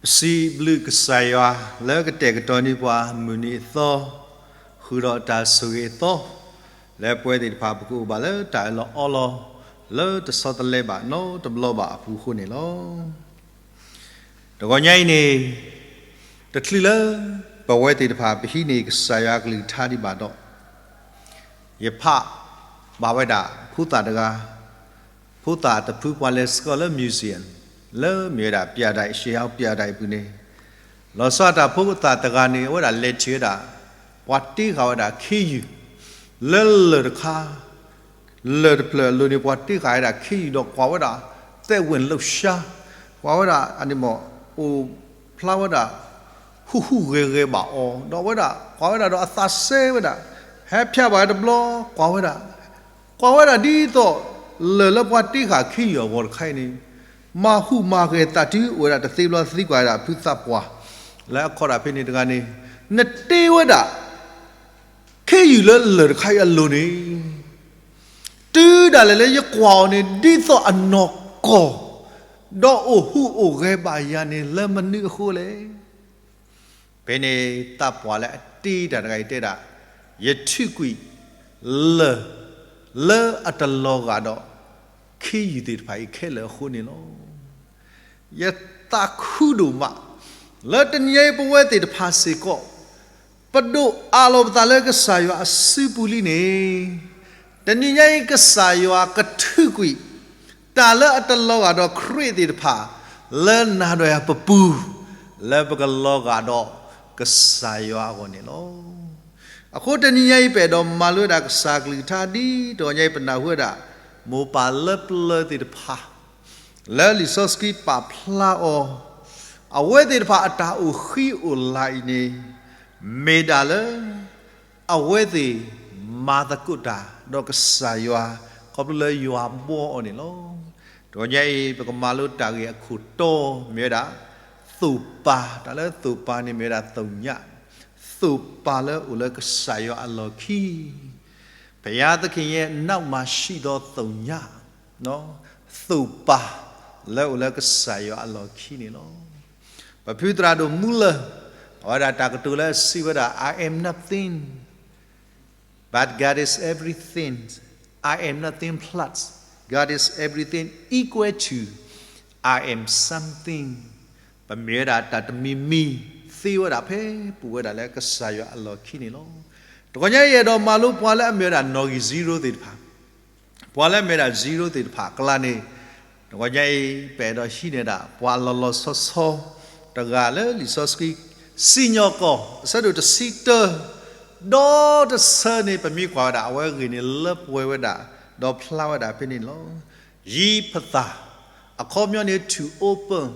ပစံးဘျုးကစၢ်ယွၤလၢကတဲာ်ကတီၤန့ၢ်ပှၤမုၢ်နံၤအသီ, ဃုာ်ဒီးတၢ်ဆိၣ်ဂ့ၤအသီ, လၢပဝဲသ့ၣ်တဖၣ်ပကအိၣ်ဘၣ်လၢတၢ်အၢၣ်လီၤအီလီၤ လၢတဆီတလဲဘၣ်နီတဘျီဘၣ်အပူၤအဃိန့ၣ်လီၤ. တဂီၤညါအံၤန့ၣ် တချုးလၢ ပဝဲသ့ၣ်တဖၣ်ပဟံးန့ၢ်ကစၢ်ယွၤအကလုၢ်ကထါဒံးဘၣ်ဒီး ယဖးဘၣ်ဝဲဒၣ်ဖိသၣ်တဂၤ, ဖိသၣ်တဖုပှၤလဲၤစကီးလၢ museum လၢမ့ၢ်ဝဲဒၣ် ပြတိုက်, ရှေးဟောင်း ပြတိုက် အပူၤန့ၣ်, လီၤဆီဒၣ်တၢ်ဖိသၣ်တဂၤန့ၣ် အဝဲဒၣ်လဲၤထံၣ်ဝဲဒၣ် ပှၤတ့ဃာ်ဝဲဒၣ်ခ့ယုၢ် လၢလၢၢ်တခါ, လၢၢ်တဖျၢၣ်အလိၤန့ၣ် ပှၤတ့ဃာ်ဝဲဒၣ်ခ့ယုၢ်ဒီးကွၢ်ဝဲဒၣ် သက်ဝင်လှုပ်ရှား, ကွၢ်ဝဲဒၣ်အန့ၣ်မ့ၢ် အိၣ်ဖျါဝဲဒၣ် ဟူးဟူးဂဲၤဂဲၤဘၣ်အီၤ, ဒီးအဝဲဒၣ် ကွၢ်ဝဲဒၣ်ဒီးအသးစဲဝဲဒၣ်, ဟဲဖၠးဘၣ်ဝဲတဘျီ ကွၢ်ဝဲဒၣ်, ကွၢ်ဝဲဒၣ်ဒ်သိး လၢၢ်လၢပှၤတ့ဃာ်ခ့ယုၢ်အဂီၢ်တခါအံၤန့ၣ် မၤဟူးမၤဂဲၤသးတုၤအိၣ်ဝဲဒၣ်တသ့ဘျီ သံကွၢ်ဝဲဒၣ်ဖုသးပှၢ် လၢအခီၣ်ဒၣ်ဖဲန့ၣ်တဂၤန့ၣ်, နတ့ဝဲဒၣ် ခ့ယုၢ်လၢလၢၢ်တခါအံၤအလိၤန့ၣ် တုၤဒၣ်လဲာ်လၢယကွၢ်အီၤန့ၣ် ဒ်သိးအနီၢ်ကီၢ် ဒီးအိၣ်ဟူးအိၣ်ဂဲၤဘၣ်ယၤန့ၣ် လၢမနုၤအဃိလဲၣ်. ဖဲန့ၣ်သးပှၢ်လၢအတ့တၢ်တဂၤအံၤ တဲဒၣ်, ယထုးကွံာ် လၢၢ် လၢအတလီၤဂာ်ဒီး ခ့ယုၢ်သ့ၣ်တဖၣ်အံၤခဲလၢာ်အဃိန့ၣ်လီၤ. ယသးခုဒိၣ်မး လၢတနံၤညါအံၤပဝဲသ့ၣ်တဖၣ်စ့ၢ်ကီး ပဒိးအးလီၤပသးလၢကစၢ်ယွၤအစုပူၤလံန့ၣ်, တနံၤညါအံၤကစၢ်ယွၤကထုးကွံာ် တၢ်လၢအတလီၤဂာ်ဒီးခရံာ်သ့ၣ်တဖၣ် လၢနၤဒီးယၤပပူၤ လၢပကလီၤဂာ်ဒီးကစၢ်ယွၤအဂီၢ်န့ၣ်လီၤ. အဃိတနံၤညါအံၤ ပအဲၣ်ဒိးမၤလိဝဲဒၣ်ကစၢ်ကလုၢ်ကထါဒ်တဂီၤညါအံၤ ပနၢ်ဟူဝဲဒၣ် မိၢ်ပၢ်လၢပျၢၤသ့ၣ်တဖၣ် လၢလံာ်စီဆှံပာ်ဖျါအီၤ, အဝဲသ့ၣ်တဖၣ်အတၢ်အိၣ်ဃံအိၣ်လၤအံၤန့ၣ် မ့ၢ်ဒၣ်လၢ အဝဲသ့ၣ်မၤသကိးတၢ်ဒီးကစၢ်ယွၤ ခီဖျိလၢယွၤဘှီအီၤန့ၣ်လီၤ. တဂီၤညါအံၤ ပကမၤလိတၢ်ဂ့ၢ်အခိၣ်တီမ့ၢ်ဝဲဒၣ် သိၣ်ပၤ, တၢ်လၢသိၣ်ပၤန့ၣ်မ့ၢ်ဝဲဒၣ်သိၣ်ညါ, သိၣ်ပၤလၢအိၣ်လၢကစၢ်ယွၤအလီၢ်ခံ, ဘုရားသခင်ရဲ့နောက်မှာရှိသောသို့ည, သိၣ်ပၤလၢအိၣ်လၢကစၢ်ယွၤအလီၢ်ခံန့ၣ်လီၤ. ပဖုသရၣ်ဒိၣ်မူလၢၢ် အဝဲဒၣ်တၢ်ကတိၤလၢအစံးဝဲဒၣ် I am nothing but God is everything, I am nothing plus God is everything equal to I am something. ပမ့ၢ်ဝဲဒၣ်တၢ်တမံၤမံၤ သ့ဝဲဒၣ်ဖဲပူၤဝဲဒၣ်လၢကစၢ်ယွၤအလီၢ်ခံန့ၣ်လီၤ. တဂီၤညါအံၤ အဲၣ်ဒိးမၤလိပှၤလၢအမ့ၢ်ဝဲဒၣ်နီၣ်ဂံၢ် zero သ့ၣ်တဖၣ်, ပှၤလၢအမ့ၢ်ဝဲဒၣ် zero သ့ၣ်တဖၣ်အကျါန့ၣ်, တဂီၤညါအံၤ ပအဲၣ်ဒိးဟံးန့ၢ်ဒၣ် ပှၤလီၤလီၤဆီဆီတဂၤလၢလံာ်စီဆှံ စံၣ်ညီၣ်ကွီၢ် အဆၢဒိၣ်တဆံတၢ, ဒီတဆၢန့ၣ် ပမ့ၢ်ကွၢ်ဝဲဒၣ် အဝဲအဂ့ၢ်န့ၣ် လၢပှဲၤဝဲဒၣ် ဒီးဖျါဝဲဒၣ်ဖဲန့ၣ်လီၤ. ယံးဖသး, အခီပညီန့ၣ် to open,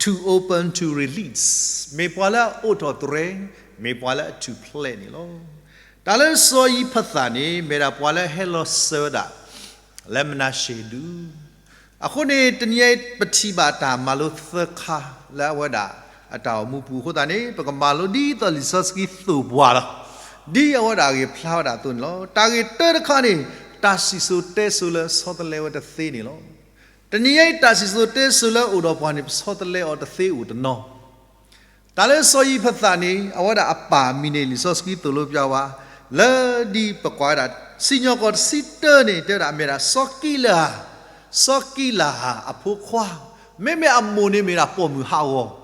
to open, to release, မ့ၢ်ပှၤလၢအအိးထီၣ်တြဲၤ, မ့ၢ်ပှၤလၢအထူၣ်ဖျဲးန့ၣ်လီၤ. တၢ်လၢစီၤယံးဖသးန့ၣ် မ့ၢ်ဒၣ်ပှၤလၢဟဲလီၤစၢၤဝဲဒၣ် လၢမနၤၡ့ဒူၣ်, အဃိန့ၣ် တနံၤအံၤ ပထံၣ်ဘၣ်တၢ်မၤလိသၢခါ လၢအဝဲဒၣ်အတၢ်အိၣ်မူပူၤအဃိသတးန့ၣ် ပကမၤလိဒ်သိးလံာ်စီဆှံသိၣ်ပှၢ်လီၤ. ဒ်အဝဲဒၣ်အဂ့ၢ်ဖျါဝဲဒၣ်အသိးန့ၣ်လီၤ. တၢ်ဂ့ၢ်တၢတခါန့ၣ် တၢ်စံၣ်စိၤတဲစိၤလၢဆီတလဲဝဲတသ့န့ၣ်လီၤ. တနံၤအံၤ တၢ်စံၣ်စိၤတဲစိၤလၢအိၣ်ဒီးပှၤန့ၣ် ပဆီတလဲအီၤတသ့အိၣ်တနီၤ. တၢ်လၢစီၤယံးဖသးန့ၣ် အဝဲဒၣ်အပၢ်အမံၤန့ၣ် လံာ်စီဆှံသိၣ်လိပျါဝဲ လၢဒ်ပကွၢ်ဝဲဒၣ် စံၣ်ညီၣ်ကွီၢ်တဆံတၢန့ၣ် တဲဝဲဒၣ်အမ့ၢ်ဒၣ် စီၤကံလၤဧၣ်, စီၤကံလၤဧၣ်အဖိခွါ, မ့မ့ၢ်အမိၢ်န့ၣ်မ့ၢ်ဒၣ် ပိာ်မုၣ်ဟးဂီၤ,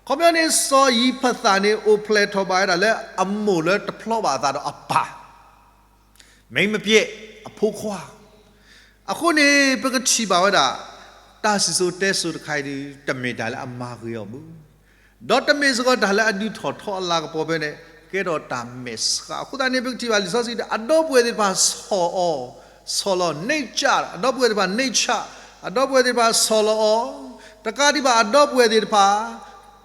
ခီပညီန့ၣ် စီၤယံးဖသးန့ၣ် အိၣ်ဖျဲၣ်ထီၣ်ဘၣ်ဝဲဒၣ်လၢအမိၢ်လၢတဖျီဘၣ်အသးဒီးအပၢ် မ့မ့ၢ်ပျဲၢ်အဖိခွါ, အဃိန့ၣ် ပကထံၣ်ဘၣ်ဝဲဒၣ် တၢ်စံၣ်စိၤတဲစိၤတခါအံၤဒီး တမ့ၢ်တၢ်လၢအမၤဂ့ၤအီၤဘၣ်, ဒီးတမ့ၢ်စ့ၢ်ကီးတၢ်လၢအဒုးထီၣ်ထီအလၤကပီၤဖဲန့ၣ် ကဲထီၣ်တၢ်မဲာ်ဆှးအဃိသတးန့ၣ် ပကထံၣ်ဘၣ်လံာ်စီဆှံ အဒီပုၢ်ဝဲၢ်သ့ၣ်တဖၣ်ဆီၣ်အီၤ, ဆီၣ်လီၤ nature, အဒီပုၢ်ဝဲၢ်သ့ၣ်တဖၣ် nature, အဒီပုၢ်ဝဲၢ်သ့ၣ်တဖၣ်ဆီၣ်လီၤအီၤ, တကးဒံးဘၣ်အဒီပုၢ်ဝဲၢ်သ့ၣ်တဖၣ်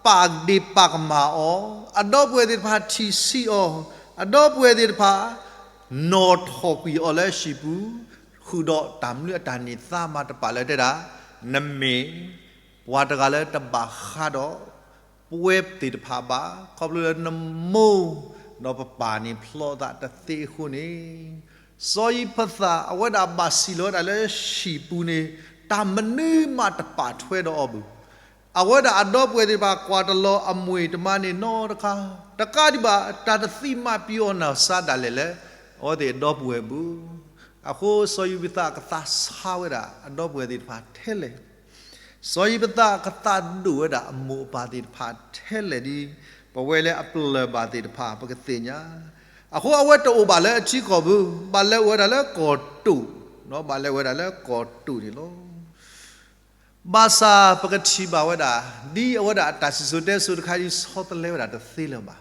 ပာ်ဒ့ၣ်ပာ်ကမၣ်အီၤ, အဒီပုၢ်ဝဲၢ်သ့ၣ်တဖၣ်ထံၣ်ဆံးအီၤ, အဒီပုၢ်ဝဲၢ်သ့ၣ်တဖၣ် နီၣ်ထီၣ်ကွံာ်အီၤလၢဟံၣ်ပူၤ, ဃုာ်ဒီးတၢ်မနုၤအတၢ်န့ၢ်သါမၤတပာ်လၢတဲဒၣ်, နမ့ၢ်ပှၤတဂၤလၢတဘၣ်ဃးဒီးပဝဲသ့ၣ်တဖၣ်ဘၣ်, ခီဖျိလၢနမိၢ် ဒီးပပၢ်န့ၣ်ဖျီသးတသ့အဃိန့ၣ်, စီၤယံးဖသးအဝဲဒၣ်ဘၣ်စံၣ်လီၤဝဲဒၣ်လၢဟံၣ်ပူၤန့ၣ် တၢ်မနုၤမးတပာ်ထွဲဒီးအီၤဘၣ်. အဝဲဒၣ်အဒီပုၢ်ဝဲၢ်သ့ၣ်တဖၣ်ကွၢ်တလီၤအမှံၤတမါန့ၣ်နီတခါ, တကးဒံးဘၣ် တၢ်တသံမးပယီၤနၢ်စါဒၣ်လဲာ်လၢ အဝဲသ့ၣ်အဒီပုၢ်ဝဲၢ်ပူၤ, အဃိစီၤယံးဖသးကသးဆါဝဲဒၣ်အဒီပုၢ်ဝဲၢ်သ့ၣ်တဖၣ်ထဲလဲၣ် စီၤယံးဖသးကသးဒိၣ်ဝဲဒၣ်အမိၢ်အပၢ်သ့ၣ်တဖၣ်ထဲလဲၣ်ဒ် ပဝဲလၢအပျၢၢ်ဘၣ်သ့ၣ်တဖၣ်ပကသ့ၣ်ညါ, အဃိအဝဲတအိၣ်ဘၣ်လၢအထံကီၢ်ပူၤ, ဘၣ်လဲၤအိၣ်ဝဲဒၣ်လၢကီၢ်တိာ်, ဘၣ်လဲၤအိၣ်ဝဲဒၣ်လၢကီၢ်တိာ်န့ၣ်လီၤ. ဘၣ်ဆၣ်ပကထံၣ်ဘၣ်ဝဲဒၣ် ဒ်အဝဲဒၣ်အတၢ်စံၣ်စိၤတဲစိၤတခါဒ်ဆီတလဲဝဲဒၣ်တသ့လၢၤဘၣ်.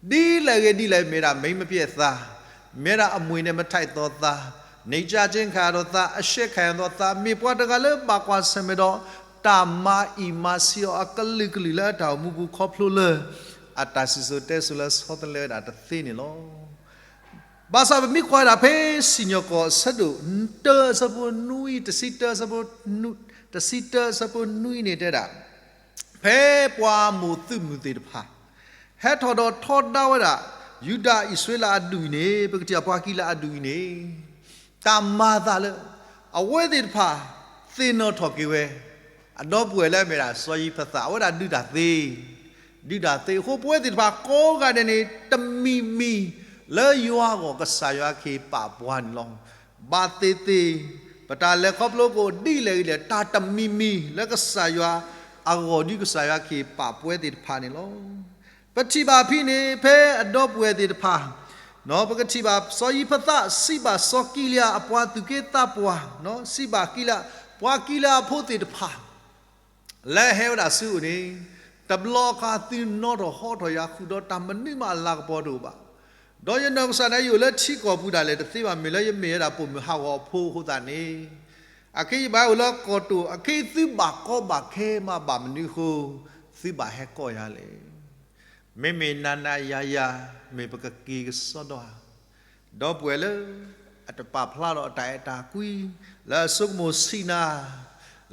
ဒ်လဲၣ်ဂ့ၤဒ်လဲၣ် မ့ၢ်ဒၣ် မိန်းမပျက်သား, မ့ၢ်ဒၣ်အမှံၤန့ၣ်မထိုက်သောသား, နေကြခြင်းခံရသောသား, အရှက်ခံရသောသား, မ့ၢ်ပှၤတဂၤလၢဘၣ်ကွၢ်ဆၢၣ်မဲာ်ဒီး တၢ်မၤအံၣ်မၤဆံးအီၤအကလုာ်ကလုာ်လၢအတၢ်အိၣ်မူပူၤခီဖျိလၢ အတၢ်စံၣ်စိၤတဲစိၤလၢဆီတလဲဝဲဒၣ်တသ့န့ၣ်လီၤ. ဘၣ်ဆၣ်ပမ့ၢ်ကွၢ်ဝဲဒၣ်ဖဲစံၣ်ညီၣ်ကွီၢ်အဆၢဒိၣ်တၢအဆၢဖိနွံ, တဆံတၢအဆၢဖိနွံ, တဆံတၢအဆၢဖိနွံန့ၣ်တဲဒၣ်, ဖဲပှၤမိၢ်သုးမုၢ်သ့ၣ်တဖၣ် ဟဲထီၣ်ဒီးထီဒါဝဲဒၣ် ယူဒၤအံၣ်စရ့လးအဒူၣ်အံၤန့ၣ်, ပကထံၣ်ပှၤကံလးအဒူၣ်အံၤန့ၣ်, တၢ်မၤအသးလၢ အဝဲသ့ၣ်တဖၣ် သ့ၣ်နီၣ်ထီၣ်က့ၤဝဲ အဒီပုၢ်ဝဲၢ်လၢအမ့ၢ်ဒၣ်စီၤယံးဖသး အဝဲဒၣ်ဒုးတၢ်သ့, ဒုးတၢ်သ့အဃိ ပဝဲသ့ၣ်တဖၣ်ကိးဂၤဒဲးန့ၣ် တမံၤမံၤလၢယွၤအဂီၢ် ကစၢ်ယွၤကဟ့ၣ်ပာ်ပှၤန့ၣ်လီၤ. ဘၣ်သ့ၣ်သ့ၣ် ပတၢ်လဲၤခီဖျိကအိၣ်ဒ်လဲၣ်ဂ့ၤလဲၣ် တၢ်တမံၤမံၤလၢကစၢ်ယွၤအဂီၢ်ဒ်ကစၢ်ယွၤကဟ့ၣ်ပာ်ပဝဲသ့ၣ်တဖၣ်န့ၣ်လီၤ. ပထံၣ်ဘၣ်ဖဲန့ၣ် ဖဲအဒီပုၢ်ဝဲၢ်သ့ၣ်တဖၣ် ပကထံၣ်ဘၣ် စီၤယံးဖသး စံးဘၣ်စီၤကံလယၤအပှၤသူၣ်က့သးပှၢ်, စံးဘၣ်ကံလယၤ ပှၤကံလယၤအဖိသ့ၣ်တဖၣ် လၢဟဲဝဲဒၣ်ဆူအအိၣ်န့ၣ်, တဘျီအခါသုနီၣ်ထီၣ်ဟီထီၣ်ယၤ ဃုာ်ဒီးတၢ်မနုၤမးအလၤကပီၤတအိၣ်ဘၣ်. ဒီးယနီၢ်ကစၢ်ဒၣ်ယအိၣ်လၢထံကီၢ်ပူၤဒၣ်လဲာ်တသ့ဘၣ် မ့ၢ်လၢယမ့ၢ်ဝဲဒၣ်ပိာ်မုၣ်ဟးဂီၤအဖိအဃိသတးန့ၣ်, အခဲအံၤယဘၣ်အိၣ်လၢကီၢ်တိာ် အခဲအံၤသုဘၣ်ကီဘၣ်ခဲမးဘၣ်မနုၤအဃိ သုဘၣ်ဟဲကိးယၤလဲၣ်. မ့မ့ၢ်နၤနၤယၤယၤ မ့ၢ်ပကက့ၤကစီဒီဧါ. ဒီပုၢ်ဝဲၢ်လၢ အတပာ်ဖျါဒီးအတၢ်အဲၣ်တၢ်ကွံ, လၢအဆိကမိၣ်ဆံးနၤ,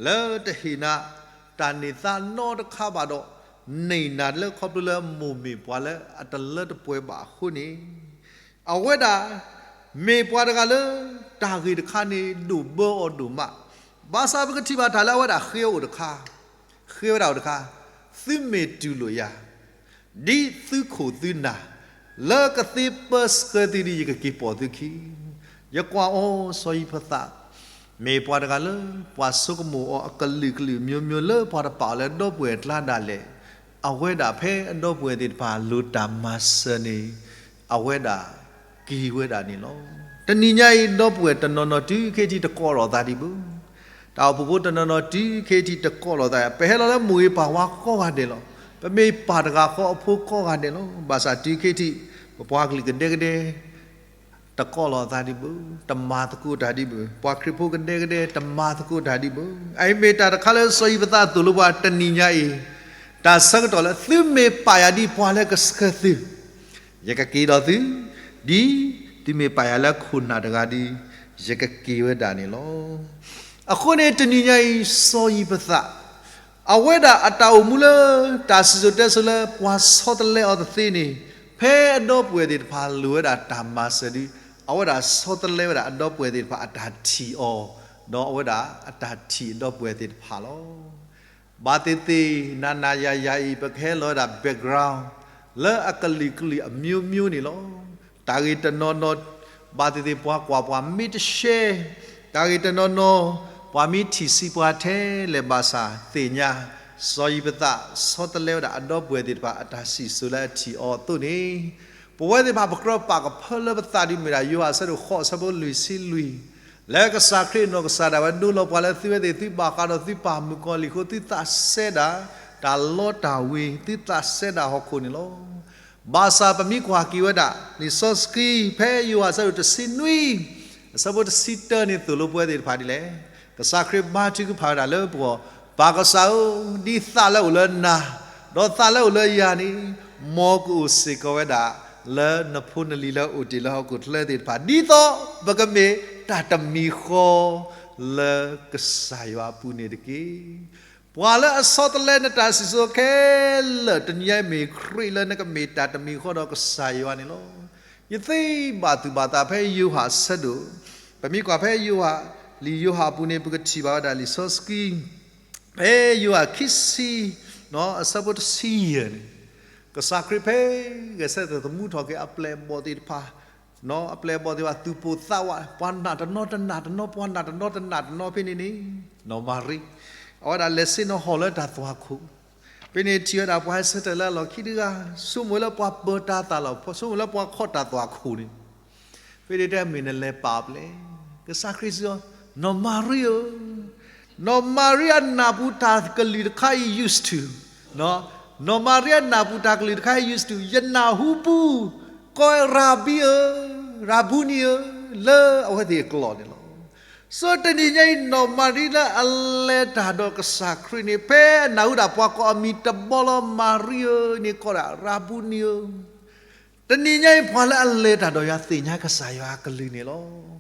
လၢတဟ့ၣ်နၤ တၢ်န့ၢ်သါနီတခါဘၣ်ဒီး န့ၢ်နၤလၢခီဖျိလၢမိၢ်မ့ၢ်ပှၤလၢအတလၢတပှဲၤဘၣ်အဃိန့ၣ်, အဝဲဒၣ် မ့ၢ်ပှၤတဂၤလၢ တၢ်ဂ့ၢ်တခါန့ၣ် ဒိၣ်ဘၢအီၤဒိၣ်မး, ဘၣ်ဆၣ်ပကထံၣ်ဘၣ်တၢ်လၢအဝဲဒၣ်ဃ့အိၣ်တခါ ဃ့ဝဲဒၣ်အိၣ်တခါ, သုမ့ၢ်တူၢ်လိာ်ယၤ, ဒ်သုခိၣ်သုနၢ်, လၢကသ့ပၢဆှၢသုဒ် ယကက့ၤပိာ်သုခံ, ယကွၢ်အီၤစီၤယံးဖသး မ့ၢ်ပှၤတဂၤလၢ ပှၤဆိကမိၣ်အီၤအကလုာ်ကလုာ် မျိုးမျိုး လၢပှၤတပာ်အီၤလၢဒီပုၢ်ဝဲၢ်အကျါဒၣ်လဲာ်, အဝဲဒၣ်ဖဲအဒီပုၢ်ဝဲၢ်သ့ၣ်တဖၣ်လိၣ်တၢ်မၤစၢၤန့ၣ်, အဝဲဒၣ်က့ၤဝဲဒၣ်န့ၣ်လီၤ. တနံၤညါအံၤ ဒီပုၢ်ဝဲၢ်တနီၤနီၤတုၤခဲအံၤထံးတကိးလီၤသးဒံးဘၣ်, တၢ်အိၣ်ဖှိၣ်ဖိတနီၤနီၤတုၤခဲအံၤထံးတကိးလီၤသး, ပဟဲလီၤလၢမိၢ်ဂ့ၤပၢ်ဂ့ၤကိးဂၤဒဲးလီၤ, ပမ့ၢ်ပၢ်တဂၤဃီအဖိကိးဂၤဒဲးလီၤ, ဘၣ်ဆၣ်တုၤခဲအံၤထံး ပပှၤကလုာ်ကဒဲကဒဲ တကိးလီၤသးဒံးဘၣ်, တမၤသကိးတၢ်ဒံးဘၣ်, ပှၤခရံာ်ဖိကဒဲကဒဲ တမၤသကိးတၢ်ဒံးဘၣ်. အအံၤမ့ၢ်တၢ်တခါလၢစီၤယံးဖသးသိၣ်လိပှၤတနံၤညါအံၤ, တၢ်ဆၢကတီၢ်လၢသုမ့ၢ်ပာ်ယၤဒ်ပှၤလၢကဆှၢသု, ယကက့ၤဒီးသု, ဒ်သုမ့ၢ်ပာ်ယၤလၢခိၣ်နၢ်တဂၤဒ်, ယကက့ၤဝဲဒၣ်န့ၣ်လီၤ. အဃိန့ၣ်တနံၤညါအံၤ စီၤယံးဖသး အဝဲဒၣ်အတၢ်အိၣ်မူလၢ တၢ်စံၣ်စိၤတဲစိၤလၢပှၤဆီတလဲအီၤတသ့န့ၣ်, ဖဲအဒီပုၢ်ဝဲၢ်သ့ၣ်တဖၣ်လိၣ်ဝဲဒၣ်တၢ်မၤစၢၤဒီး, အဝဲဒၣ်ဆီတလဲဝဲဒၣ်အဒီပုၢ်ဝဲၢ်သ့ၣ်တဖၣ်အတၢ်ထံၣ်အီၤ, ဒီးအဝဲဒၣ်အတၢ်ထံၣ်အဒီပုၢ်ဝဲၢ်သ့ၣ်တဖၣ်လီၤ. ဘၣ်သ့ၣ်သ့ၣ် နၤနၤယၤယၤအံၤ ပကဟဲလီၤဝဲဒၣ် background လၢအကလုာ်ကလုာ် အမျိုးမျိုး န့ၣ်လီၤ. တၢ်ဂ့ၢ်တနီၤနီၤ ဘၣ်သ့ၣ်သ့ၣ်ပှၤကွၢ်ပှၤမ့ၢ်တရှဲ, တၢ်ဂ့ၢ်တနီၤနီၤ ပှၤမ့ၢ်ထံၣ်ဆံးပှၤထဲလဲၣ်ဘၣ်ဆၣ်သ့ၣ်ညါ, စီၤယံးဖသးဆီတလဲဝဲဒၣ်အဒီပုၢ်ဝဲၢ်သ့ၣ်တဖၣ်အတၢ်စံၣ်စိၤလၢအထံၣ်အီၤအသိးန့ၣ်, ပဝဲသ့ၣ်တဖၣ်ပကြၢးပာ်ကဖၢလၢပသးဒ်မ့ၢ်ဒၣ် ယိၤဟၣ်အဆၢဒိၣ်ဃိးအဆၢဖိလွံၢ်ဆံလွံၢ်, လၢကစၢ်ခရံာ်အနီၢ်ကစၢ်ဒၣ်ဝဲဒိလီၤပှၤလၢသုဝဲသ့ၣ် သုဘၣ်ဃးဒီးသုပၢ်မုၣ်ကီၤလံၢ်အဃိ သုသးစဲဒၣ် တၢ်လီတၢ်ဝ့ၤ သုသးစဲဒၣ်ဟီၣ်ခိၣ်န့ၣ်လီၤ. ဘၣ်ဆၣ်ပမ့ၢ်ကွၢ်က့ၤဝဲဒၣ် လံာ်စီဆှံ ဖဲယိၤဟၣ်အဆၢဒိၣ်တဆံနွံ အဆၢဖိတဆံတၢန့ၣ်သိၣ်လိပဝဲသ့ၣ်တဖၣ်ဒ်လဲၣ်, ကစၢ်ခရံာ်ဘါထုကဖၣ်ဝဲဒၣ်လၢပဂီၢ်, ပၢ်ကစၢ်ဧၢ, ဒ်သးလၢအိၣ်လၢနၤ, ဒီးသးလၢအိၣ်လၢယၤန့ၣ်, မ်ကအိၣ်စ့ၢ်ကီးဝဲဒၣ် လၢနဖိနလံၤလၢအိၣ်တ့ၢ်လၢဟီၣ်ခိၣ်ချၢသ့ၣ်တဖၣ် ဒ်သိးပကမ့ၢ်တၢ်တမံၤဃီ လၢကစၢ်ယွၤအပူၤန့ၣ်တက့ၢ်. ပှၤလၢအဆီတလဲနတၢ်စံၣ်စိၤခဲလၢာ် တနံၤညါအံၤမ့ၢ်ခရံာ်လၢ နကမ့ၢ်တၢ်တမံၤဃီဒီးကစၢ်ယွၤန့ၣ်လီၤ. ယသ့ဘၣ်သူၣ်ဘၣ်သးဖဲယိၤဟၣ်အဆၢဒိၣ်, ပမ့ၢ်ကွၢ်ဖဲယိၤဟၣ်, လံာ်ယိၤဟၣ်အပူၤန့ၣ် ပကထံၣ်ဘၣ်ဝဲဒၣ်လံာ်စီဆှံ ဖဲယိၤဟၣ်ခံဆံ အဆၢဖိတဆံယဲၢ်န့ၣ်, ကစၢ်ခရံာ်ဖဲဂဲၤဆၢထၢၣ်သမူထီၣ်က့ၤအပျဲၢ်အဘီၣ်သ့ၣ်တဖၣ်, အပျဲၢ်အဘီၣ်သ့ၣ်တဖၣ်သူၣ်ပိၢ်သးဝး, ပှၤနာ်တနီၤတနာ်တနီၤ, ပှၤနာ်တနီၤတနာ်တနီၤဖဲန့ၣ်န့ၣ်, နီၢ်မၤရံ, အဝဲဒၣ်လဲၤဆ့ၣ်နီၤဟီၣ်လၢတၢ်သွၣ်ခိၣ်, ဖဲန့ၣ်ထံၣ်ဝဲဒၣ်ပှၤဟဲဆၢထၢၣ်လၢအလီၢ်ခံတဂၤ, ဆိကမိၣ်လၢပှၤပၢၤတၢ်သးလီၤ, ဆိကမိၣ်လၢပှၤခီၣ်တၢ်သွၣ်ခိၣ်န့ၣ်, ဖဲန့ၣ်တဲမ့ၢ်နလဲၤပာ်အီၤပျဲၢ်, ကစၢ်ခရံာ်စံးအီၤ, နီၢ်မၤရံဧၢ, နီၢ်မၤရံအနၢ်ပူၤတၢ်ကလုၢ်တခါအံၤ used to, နီၢ်မၤရံအနၢ်ပူၤတၢ်ကလုၢ်တခါအံၤ used to, ယနၢ်ဟူပူၤ, ကိးရၤဘံဧၢ, ရၤဘူနံဧၢ, လၢအဝဲသ့ၣ်အကျိာ်န့ၣ်လီၤ. ဆိတနံၤညါအံၤ နီၢ်မၤရံလၢအလဲၤတၢ်ဒီးကစၢ်ခရံာ်န့ၣ် ဖဲအနၢ်ဟူဒၣ်ပှၤကိးအမံၤတဘီလီၤ မၤရံဧၢန့ၣ်ကိးဒၣ် ရၤဘူနံဧၢ, တနံၤညါအံၤပှၤလၢအလဲၤတၢ်ဒီးယၤသ့ၣ်ညါကစၢ်ယွၤအကလုၢ်န့ၣ်လီၤ.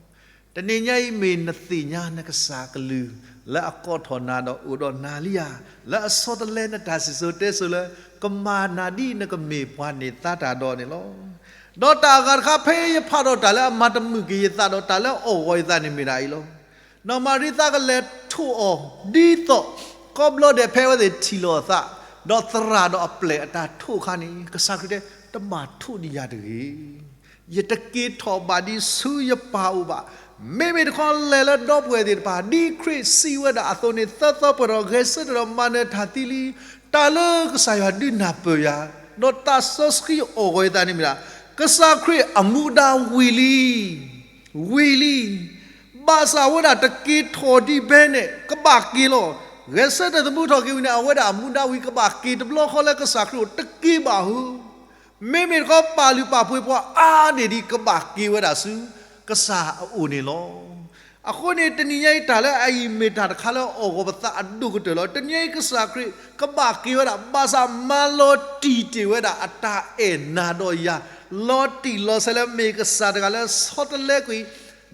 တနံၤညါအံၤမ့ၢ်နသ့ၣ်ညါနကစၢ်အကလုၢ်, လၢအကိးထီၣ်နၤဒီးအိၣ်ဒီးနၤလံဧါ, လၢအဆီတလဲနတၢ်စံၣ်စိၤတဲစိၤလၢ ကမၤနၤဒ်နကမ့ၢ်ပှၤန့ၢ်သါတၢ်ဒီးန့ၣ်လီၤ. ဒီးတၢ်အဂၤတခါဖဲယဖးဒီးတၢ်လၢအမၤတမုာ်က့ၤယသးဒီးတၢ်လၢအအီၣ်ဂီၤယသးန့ၣ်မ့ၢ်ဒၣ်အံၤလီၤ. နီၢ်မၤရံသးကလဲၤထိၣ်အီၤ ဒ်သိး ကိးဘျီဒဲးဖဲအဝဲသ့ၣ်ထံၣ်လိာ်အသး, ဒီးသရၣ်ဒီးအပျဲၢ်အတၢ်ထိၣ်အခါန့ၣ် ကစၢ်ခရံာ်တဲ တမၤထိၣ်ဒံးယၤတဂ့ၤ. ယတက့ၤထီၣ်ဘၣ်ဒံးဆူယပၢ်အိၣ်ဘၣ်. မ့မ့ၢ်တခီလဲၤလၢဒီပုၢ်ဝဲၢ်သ့ၣ်တဖၣ် ဒ်ခရံာ်စံးဝဲဒၣ်အသိးန့ၣ် သၢသီပှဲၤဒီးဂဲၤဆၢထၢၣ်ဒီးမၤနၢၤတၢ်သံလံ. တၢ်လၢကစၢ်ယွၤဒုးနၢ်ပၢၢ်ယၤ, ဒီးတၢ်စီဆှံအီၣ်ဂီၤယသးန့ၣ်မ့ၢ်ဒၣ် ကစၢ်ခရံာ်အမူဒါဝံၤလံ ဝံၤလံ. ဘၣ်ဆၣ်အဝဲဒၣ်တက့ၤထီၣ်ဒံးဖဲန့ၣ် ကဘၣ်က့ၤလီၤ. ဂဲၤဆၢထၢၣ်သမူထီၣ်က့ၤဝံၤန့ၣ် အဝဲဒၣ်အမူဒါဝံၤ ကဘၣ်က့ၤတဘျီဃီလၢကစၢ်ခရံာ်အိၣ်တက့ၤဘၣ်ဧိၤ. မ့မ့ၢ်တခီပာ်လုၢ်ပာ်ပှ့ၤပှၤအါန့ၢ်ဒံး ကဘၣ်က့ၤဝဲဒၣ်ဆူ ကစၢ်အအိၣ်န့ၣ်လီၤ. အဃိန့ၣ် တနံၤညါအံၤတၢ်လၢအအံၤမ့ၢ်တၢ်တခါလၢအီၣ်ဂီၤပသးအဒိၣ်ကတၢၢ်လီၤ. တနံၤညါအံၤကစၢ်ခရံာ် ကဘၣ်က့ၤဝဲဒၣ် ဘၣ်ဆၣ်မၤလီၤတံၢ်တ့ၢ်ဝဲဒၣ်အတၢ်အဲၣ်နၤဒီးယၤ လီၤတံၢ်လီၤဆဲးလၢမ့ၢ်ကစၢ်တဂၤလၢဆီတလဲကွံာ်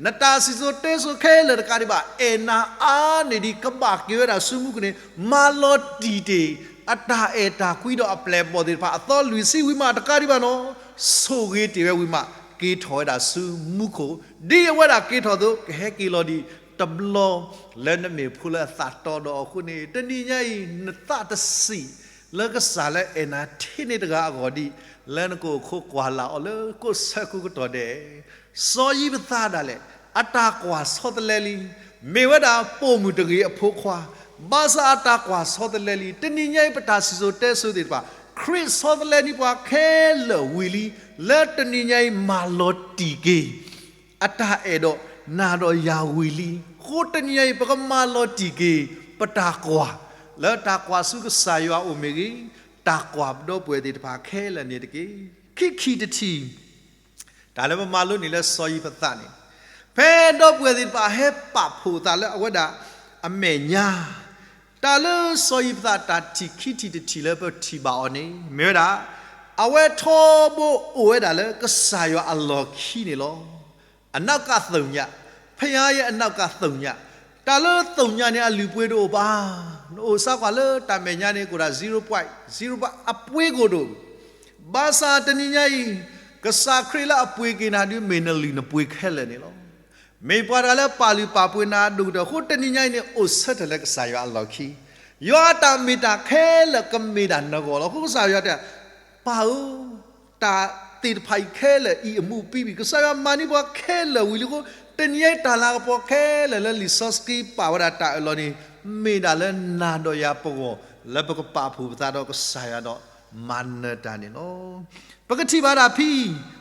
နတၢ်စံၣ်စိၤတဲစိၤခဲလၢာ်တကးဒံးဘၣ် အဲၣ်နၤအါန့ၢ်ဒံး ကဘၣ်က့ၤဝဲဒၣ်ဆူမူခိၣ်န့ၣ် မၤလီၤတံၢ်တ့ၢ် အတၢ်အဲၣ်တၢ်ကွံဒီးအပျဲၢ်အဘီၣ်သ့ၣ်တဖၣ်အသီလွံၢ်ဆံဝံၤမးတကးဒံးဘၣ်နီၤ ဆိၣ်ဂ့ၤတ့ၢ်ဝဲဝံၤမး က့ၤထီၣ်ဝဲဒၣ်ဆူမူခိၣ် ဒ်အဝဲဒၣ်က့ၤထီၣ်အသိး ကဟဲက့ၤလီၤဒံးတဘျီ လၢနမ့ၢ်ဖိလၢအသးတီဒီးအဃိန့ၣ် တနံၤညါအံၤ နသးတဆံး လၢကစၢ်လၢအဲၣ်နၤထဲန့ၣ်တဂၤအဂီၢ်ဒံး လၢနကအိၣ်ခိးကွၢ်လၢ်အီၤလၢကိးဆၢကိးကတီၢ်ဒဲး စီၤယံးဖသးဒၣ်လဲာ် အတၢ်ကွၢ်ဆီတလဲလံ, မ့ၢ်ဝဲဒၣ်ပိာ်မုၣ်တဂ့ၤအဖိခွါ, ဘၣ်ဆၣ်အတၢ်ကွၢ်ဆီတလဲလံ. တနံၤညါအံၤပတၢ်စံၣ်စိၤတဲစိၤသ့ၣ်တဖၣ် ခရံာ်ဆီတလဲန့ၢ်ပှၤခဲလၢာ်ဝံၤလံ, လၢတနံၤညါအံၤမၤလီၤတံၢ်က့ၤ အတၢ်အဲၣ်ဒီးနၤဒီးယၤဝံၤလံ. အဃိတနံၤညါအံၤ ပကမၤလီၤတံၢ်က့ၤ ပတၢ်ကွၢ် လၢတၢ်ကွၢ်ဆူကစၢ်ယွၤအအိၣ်မ့ၢ်ဂ့ၤ, တၢ်ကွၢ်ပဒီပုၢ်ဝဲၢ်သ့ၣ်တဖၣ်ခဲလၢာ်န့ၣ်တက့ၢ်. ခံခံတထံၣ် တၢ်လၢပမၤလိန့ၣ်လၢစီၤယံးဖသးန့ၣ်, ဖဲဒီပုၢ်ဝဲၢ်သ့ၣ်တဖၣ်ဟဲပာ်ဖှိၣ်အသးလၢအဝဲဒၣ်အမဲာ်ညါ, တၢ်လၢစီၤယံးဖသးတၢ်ထံၣ်ခံထံၣ်တထံၣ်လၢပထံၣ်ဘၣ်အီၤန့ၣ် မ့ၢ်ဝဲဒၣ် အဝဲထီဘိအိၣ်ဝဲဒၣ်လၢကစၢ်ယွၤအလီၢ်ခံန့ၣ်လီၤ. အနောက်ကနေ သုည, ဘုရားရဲ့အနောက်က သုည, တၢ်လၢသုညန့ၣ် အလုၢ်အပှ့ၤတအိၣ်ဘၣ်. နအိၣ်စါကွၢ်လၢတၢ်မဲာ်ညါန့ၣ် ကအိၣ်ဒၣ် zero point zero point အပှ့ၤကအိၣ်တအိၣ်. ဘၣ်ဆၣ်တနံၤညါအံၤ ကစၢ်ခရံာ်လၢအပှ့ၤက့ၤနၤဒုး မ့ၢ်နလုၢ်နပှ့ၤခဲလၢာ်န့ၣ်လီၤ. မ့ၢ်ပှၤတဂၤလၢပာ်လုၢ်ပာ်ပှ့ၤနၤအဒိၣ်ကတၢၢ်အဃိ တနံၤညါအံၤန့ၣ် အိၣ်ဆၢထၢၣ်လၢကစၢ်ယွၤအလီၢ်ခံ, ယွၤအတၢ်မ့ၢ်တၢ်ခဲလၢာ်ကမ့ၢ်ဒၣ်နဂီၢ်လီၤ. အဃိကစၢ်ယွၤတဲ ပၢ်ဧၢ, တၢ်သ့ၣ်တဖၣ်အံၤခဲလၢာ်အံၤအမူးအပူးဘံၣ် ကစၢ်ယွၤမၤန့ၢ်ပှၤခဲလၢာ်ဝံၤလံအဃိ တနံၤညါအံၤတၢ်လၤကပီၤခဲလၢာ်လၢလံာ်စီဆှံပာ်ဝဲဒၣ်တၢ်အၢၣ်လီၤန့ၣ် မ့ၢ်ဒၣ်လၢနၤဒီးယၤပဂီၢ် လၢပကပာ်ဖှိၣ်ပသးဒီးကစၢ်ယွၤဒီးမၤနၢၤတၢ်န့ၣ်လီၤ. ပကထံၣ်ဘၣ်ဒၣ်ဖဲ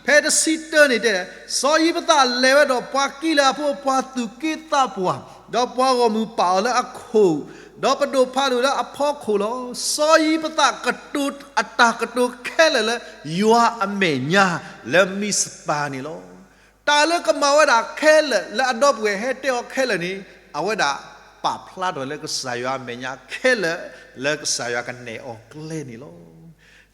ဖဲတဆံတၢန့ၣ်တဲ စီၤယံးဖသးလဲၤဝဲဒီးပှၤကံလၢအဖိ ပှၤသူၣ်က့သးပှၢ် ဒီးပှၤဂီၢ်မုၢ်ပာ်အီၤလၢအခိၣ်, ဒီးပဒိၣ်ဖးဒိၣ်လၢအဖီခိၣ်လီၤ. စီၤယံးဖသးကတိၤအတၢ်ကတိၤခဲလၢာ်လၢ ယွၤအမဲာ်ညါလၢမံးစပၤန့ၣ်လီၤ. တၢ်လၢကမၤဝဲဒၣ်ခဲလၢာ်လၢအဒီပုၢ်ဝဲၢ်ဟဲတဲအီၤခဲလၢာ်န့ၣ် အဝဲဒၣ်ပာ်ဖျါထီၣ်လၢကစၢ်ယွၤအမဲာ်ညါခဲလၢာ် လၢကစၢ်ယွၤကနဲၣ်အီၤကျဲန့ၣ်လီၤ.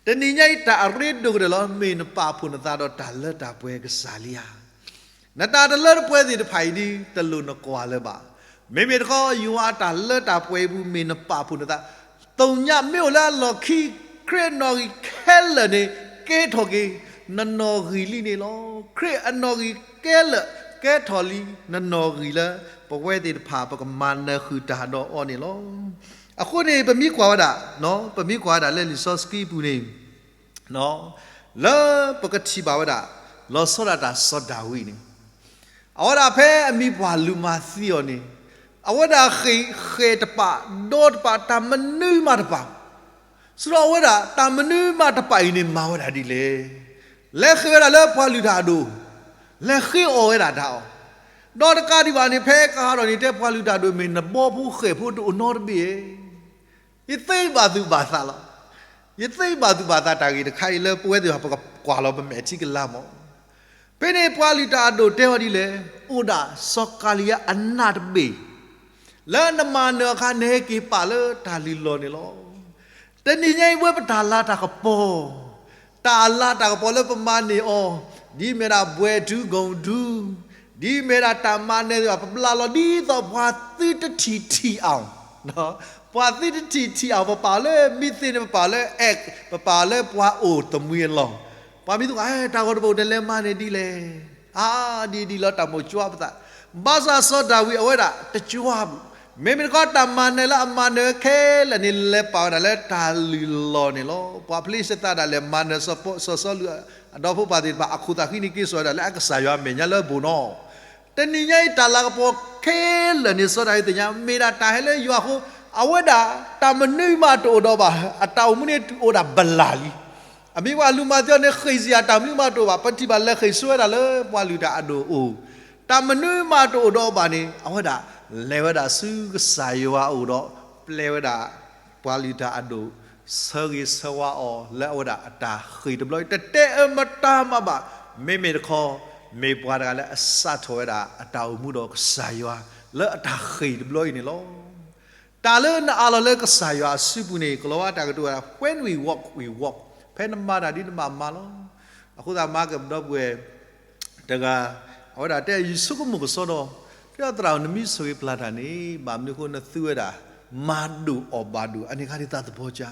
တနံၤညါအံၤတၢ်အရ့ဒိၣ်ကတၢၢ်လီၤ မ့ၢ်နပာ်ဖှိၣ်နသးဒီးတၢ်လၢတၢ်ပှဲၤကစၢ်လံဧါ. နတၢ်တလၢတပှဲၤသ့ၣ်တဖၣ်အံၤဒုး တလိၣ်နကွၢ်လၢၤဘၣ်. မ့မ့ၢ်တခီ ယွၤအတၢ်လၢတၢ်ပှဲၤအံၤပူၤ မ့ၢ်နပာ်ဖှိၣ်နသး, သုညမ့ၢ်အိၣ်လၢအလီၢ်ခံ ခရံာ်အနီၣ်ဂံၢ်ခဲလၢာ်န့ၣ် ကဲထီၣ်က့ၤ နနီၣ်ဂံၢ်လံန့ၣ်လီၤ. ခရံာ်အနီၣ်ဂံၢ်ခဲလၢာ် ကဲထီၣ်လံနနီၣ်ဂံၢ်လၢ ပဝဲသ့ၣ်တဖၣ်ပကမၤနၢၤဃုာ်တၢ်ဒီးအီၤန့ၣ်လီၤ. အဃိန့ၣ် ပမ့ၢ်ကွၢ်ဝဲဒၣ်, ပမ့ၢ်ကွၢ်ဝဲဒၣ်လၢလံာ်စီဆှံပူၤန့ၣ်, လၢပကထံၣ်ဘၣ်ဝဲဒၣ် လီၤဆီဒၣ်တၢ်စီၤဒၤဝံးန့ၣ်, အဝဲဒၣ်ဖဲအမံၤပှၢ်လုၢ်မၤသံအီၤန့ၣ်, အဝဲဒၣ်ဃ့ၢ်ဃဲၣ်တပာ်, ဒီတပာ်, တၢ်မနုၤမးတပာ်, စံးဒီးအဝဲဒၣ် တၢ်မနုၤမးတပာ်အံၤန့ၣ် မၤဝဲဒၣ်ဒ်လဲၣ်. လဲၤဃ့ၢ်ဝဲဒၣ်လၢပှၤလုၢ်တၢ်အဒိၣ်, လဲၤဃ့အီၣ်ဝဲဒၣ်တၢ်အီၤ, ဒီးတကးဒံးဘၣ်န့ၣ် ဖဲကဟးထီၣ်န့ၣ် တဲပှၤလုၢ်တၢ်အဒိၣ် မ့ၢ်နဘီဖိဃဲၣ်ဖိတအိၣ်နီတဘ့ၣ် ယသ့ဘၣ်သူၣ်ဘၣ်သးလီၤ. ယသ့ဘၣ်သူၣ်ဘၣ်သးတၢ်ဂ့ၢ်တခါအံၤလၢပဝဲသ့ၣ်တဖၣ်ပကကွၢ်လီၤပမဲာ်ထံကလါမး. ဖဲန့ၣ်ပှၤလုၢ်တၢ်အဒိၣ်တဲဝဲဒ်လဲၣ်, အိၣ်ဒၣ်စီၤကၤလံယါအနးတဘ့ၣ်, လၢနမၤနၢၤအခါ နဟဲက့ၤပာ်လၢတၢ်လုၢ်လီၢ်န့ၣ်လီၤ. တနံၤညါအံၤ ပဝဲပတၢ်လၤတၢ်ကပီၤ, တၢ်လၤတၢ်ကပီၤလၢပမၤန့ၢ်အီၤ, ဒ်မ့ၢ်ဒၣ်ဘှဲၣ်ဒူဂီၢ်ဒူ, ဒ်မ့ၢ်ဒၣ်တၢ်မၤနၢၤသ့ၣ်တဖၣ် ပဘျးလီၤဒ်သိးပှၤသုတထံၣ်ထံၣ်အီၤ, ပှၤသုတထံၣ်ထံၣ်အီၤ ပပာ်လၢမံသ့န့ၣ် ပပာ်လၢ X, ပပာ်လၢပှၤအိၣ်တမှံၤအလီၢ်, ပှၤမံသူၣ်က တၢ်ဂီၤတဘိ နလဲၤမၤန့ၢ်ဒ်လဲၣ်. အါ ဒ်ဒ်လီၤတၢ်မိၣ်ကွၢ်ပသး, ဘၣ်ဆၣ်စီၤဒၤဝံးအဝဲဒၣ်တကွၢ်ဘူး, မ့မ့ၢ်တခီတၢ်မၤနၢၤလၢအမၤနၢၤခဲလၢာ်န့ၣ် လဲၤပာ်ဝဲဒၣ်လၢတၢ်လုၢ်လီၢ်န့ၣ်လီၤ. ပှၤဖလ့ၡသးဒၣ်လဲာ် မၤနၢၤစီၤစီလူးအဒီဖိပၢ်သ့ၣ်တဖၣ် အခိၣ်သးဃံန့ၣ် က့ၤစိာ်ဝဲဒၣ်လၢအကစၢ်ယွၤအမဲာ်ညါလၢအဘူးနီၤ. တနံၤညါအံၤ တၢ်လၤကပီၤခဲလၢာ်န့ၣ် စီၤဒၤဝံးသ့ၣ်ညါ မ့ၢ်ဒၣ်တၢ်ဟဲလၢယွၤအဃိ, အဝဲဒၣ်တၢ်မနုၤမးတအိၣ်ဒီးဘၣ်, အတၢ်အိၣ်မူန့ၣ်အိၣ်ဒၣ်ဘလၣ်လံ. အမံၤပှၢ်လုၢ်မၤသံအီၤန့ၣ် ဃ့ၢ်စ့ၢ်အတၢ်မနုၤမးတအိၣ်ဘၣ်, ပထံၣ်ဘၣ်လဲၤဃ့ၢ်ဆူဝဲဒၣ်လၢပှၤလုၢ်တၢ်အဒိၣ်အအိၣ်, တၢ်မနုၤမးတအိၣ်ဒီးဘၣ်န့ၣ် အဝဲဒၣ်လဲၤဝဲဒၣ်ဆူကစၢ်ယွၤအအိၣ်ဒီး ပျဲဝဲဒၣ်ပှၤလုၢ်တၢ်အဒိၣ် ဆၢဂ့ၤဆၢဝါအီၤလၢအဝဲဒၣ်အတၢ်ဃ့ၢ်တဘျီအံၤ တတဲအၢမတၤမးဘၣ်. မ့မ့ၢ်တခီ မ့ၢ်ပှၤတဂၤလၢအစးထီၣ်ဝဲဒၣ်အတၢ်အိၣ်မူဒီးကစၢ်ယွၤ လၢအတၢ်ဃ့ၢ်တဘျီအံၤန့ၣ်လီၤ. တၢ်လၢနအးလီၤလၢကစၢ်ယွၤအစုပူၤန့ၣ် ကလီၤဝါတၢ်ကတိၤဝဲဒၣ် when we walk, we walk, ဖဲနမၤတၢ်ဒ်နဘၣ်မၤလီၤ. အဃိသတးမၤကဒီပုၢ်ဝဲၢ်တဂၤ အဝဲဒၣ်တဲ ယဆိကမိၣ်ကစီဒီး ကဲသရၣ်ဧၢ နမ့ၢ်ဆိၣ်ဂ့ၤပျၢ်တၢ်န့ၣ် ဘၣ်မနုၤအဃိနသူဝဲဒၣ် မၤဒိၣ်အီၣ်ဘၣ်ဒိၣ် အန့ၣ်ခါဒ်သးသပီၤကါ,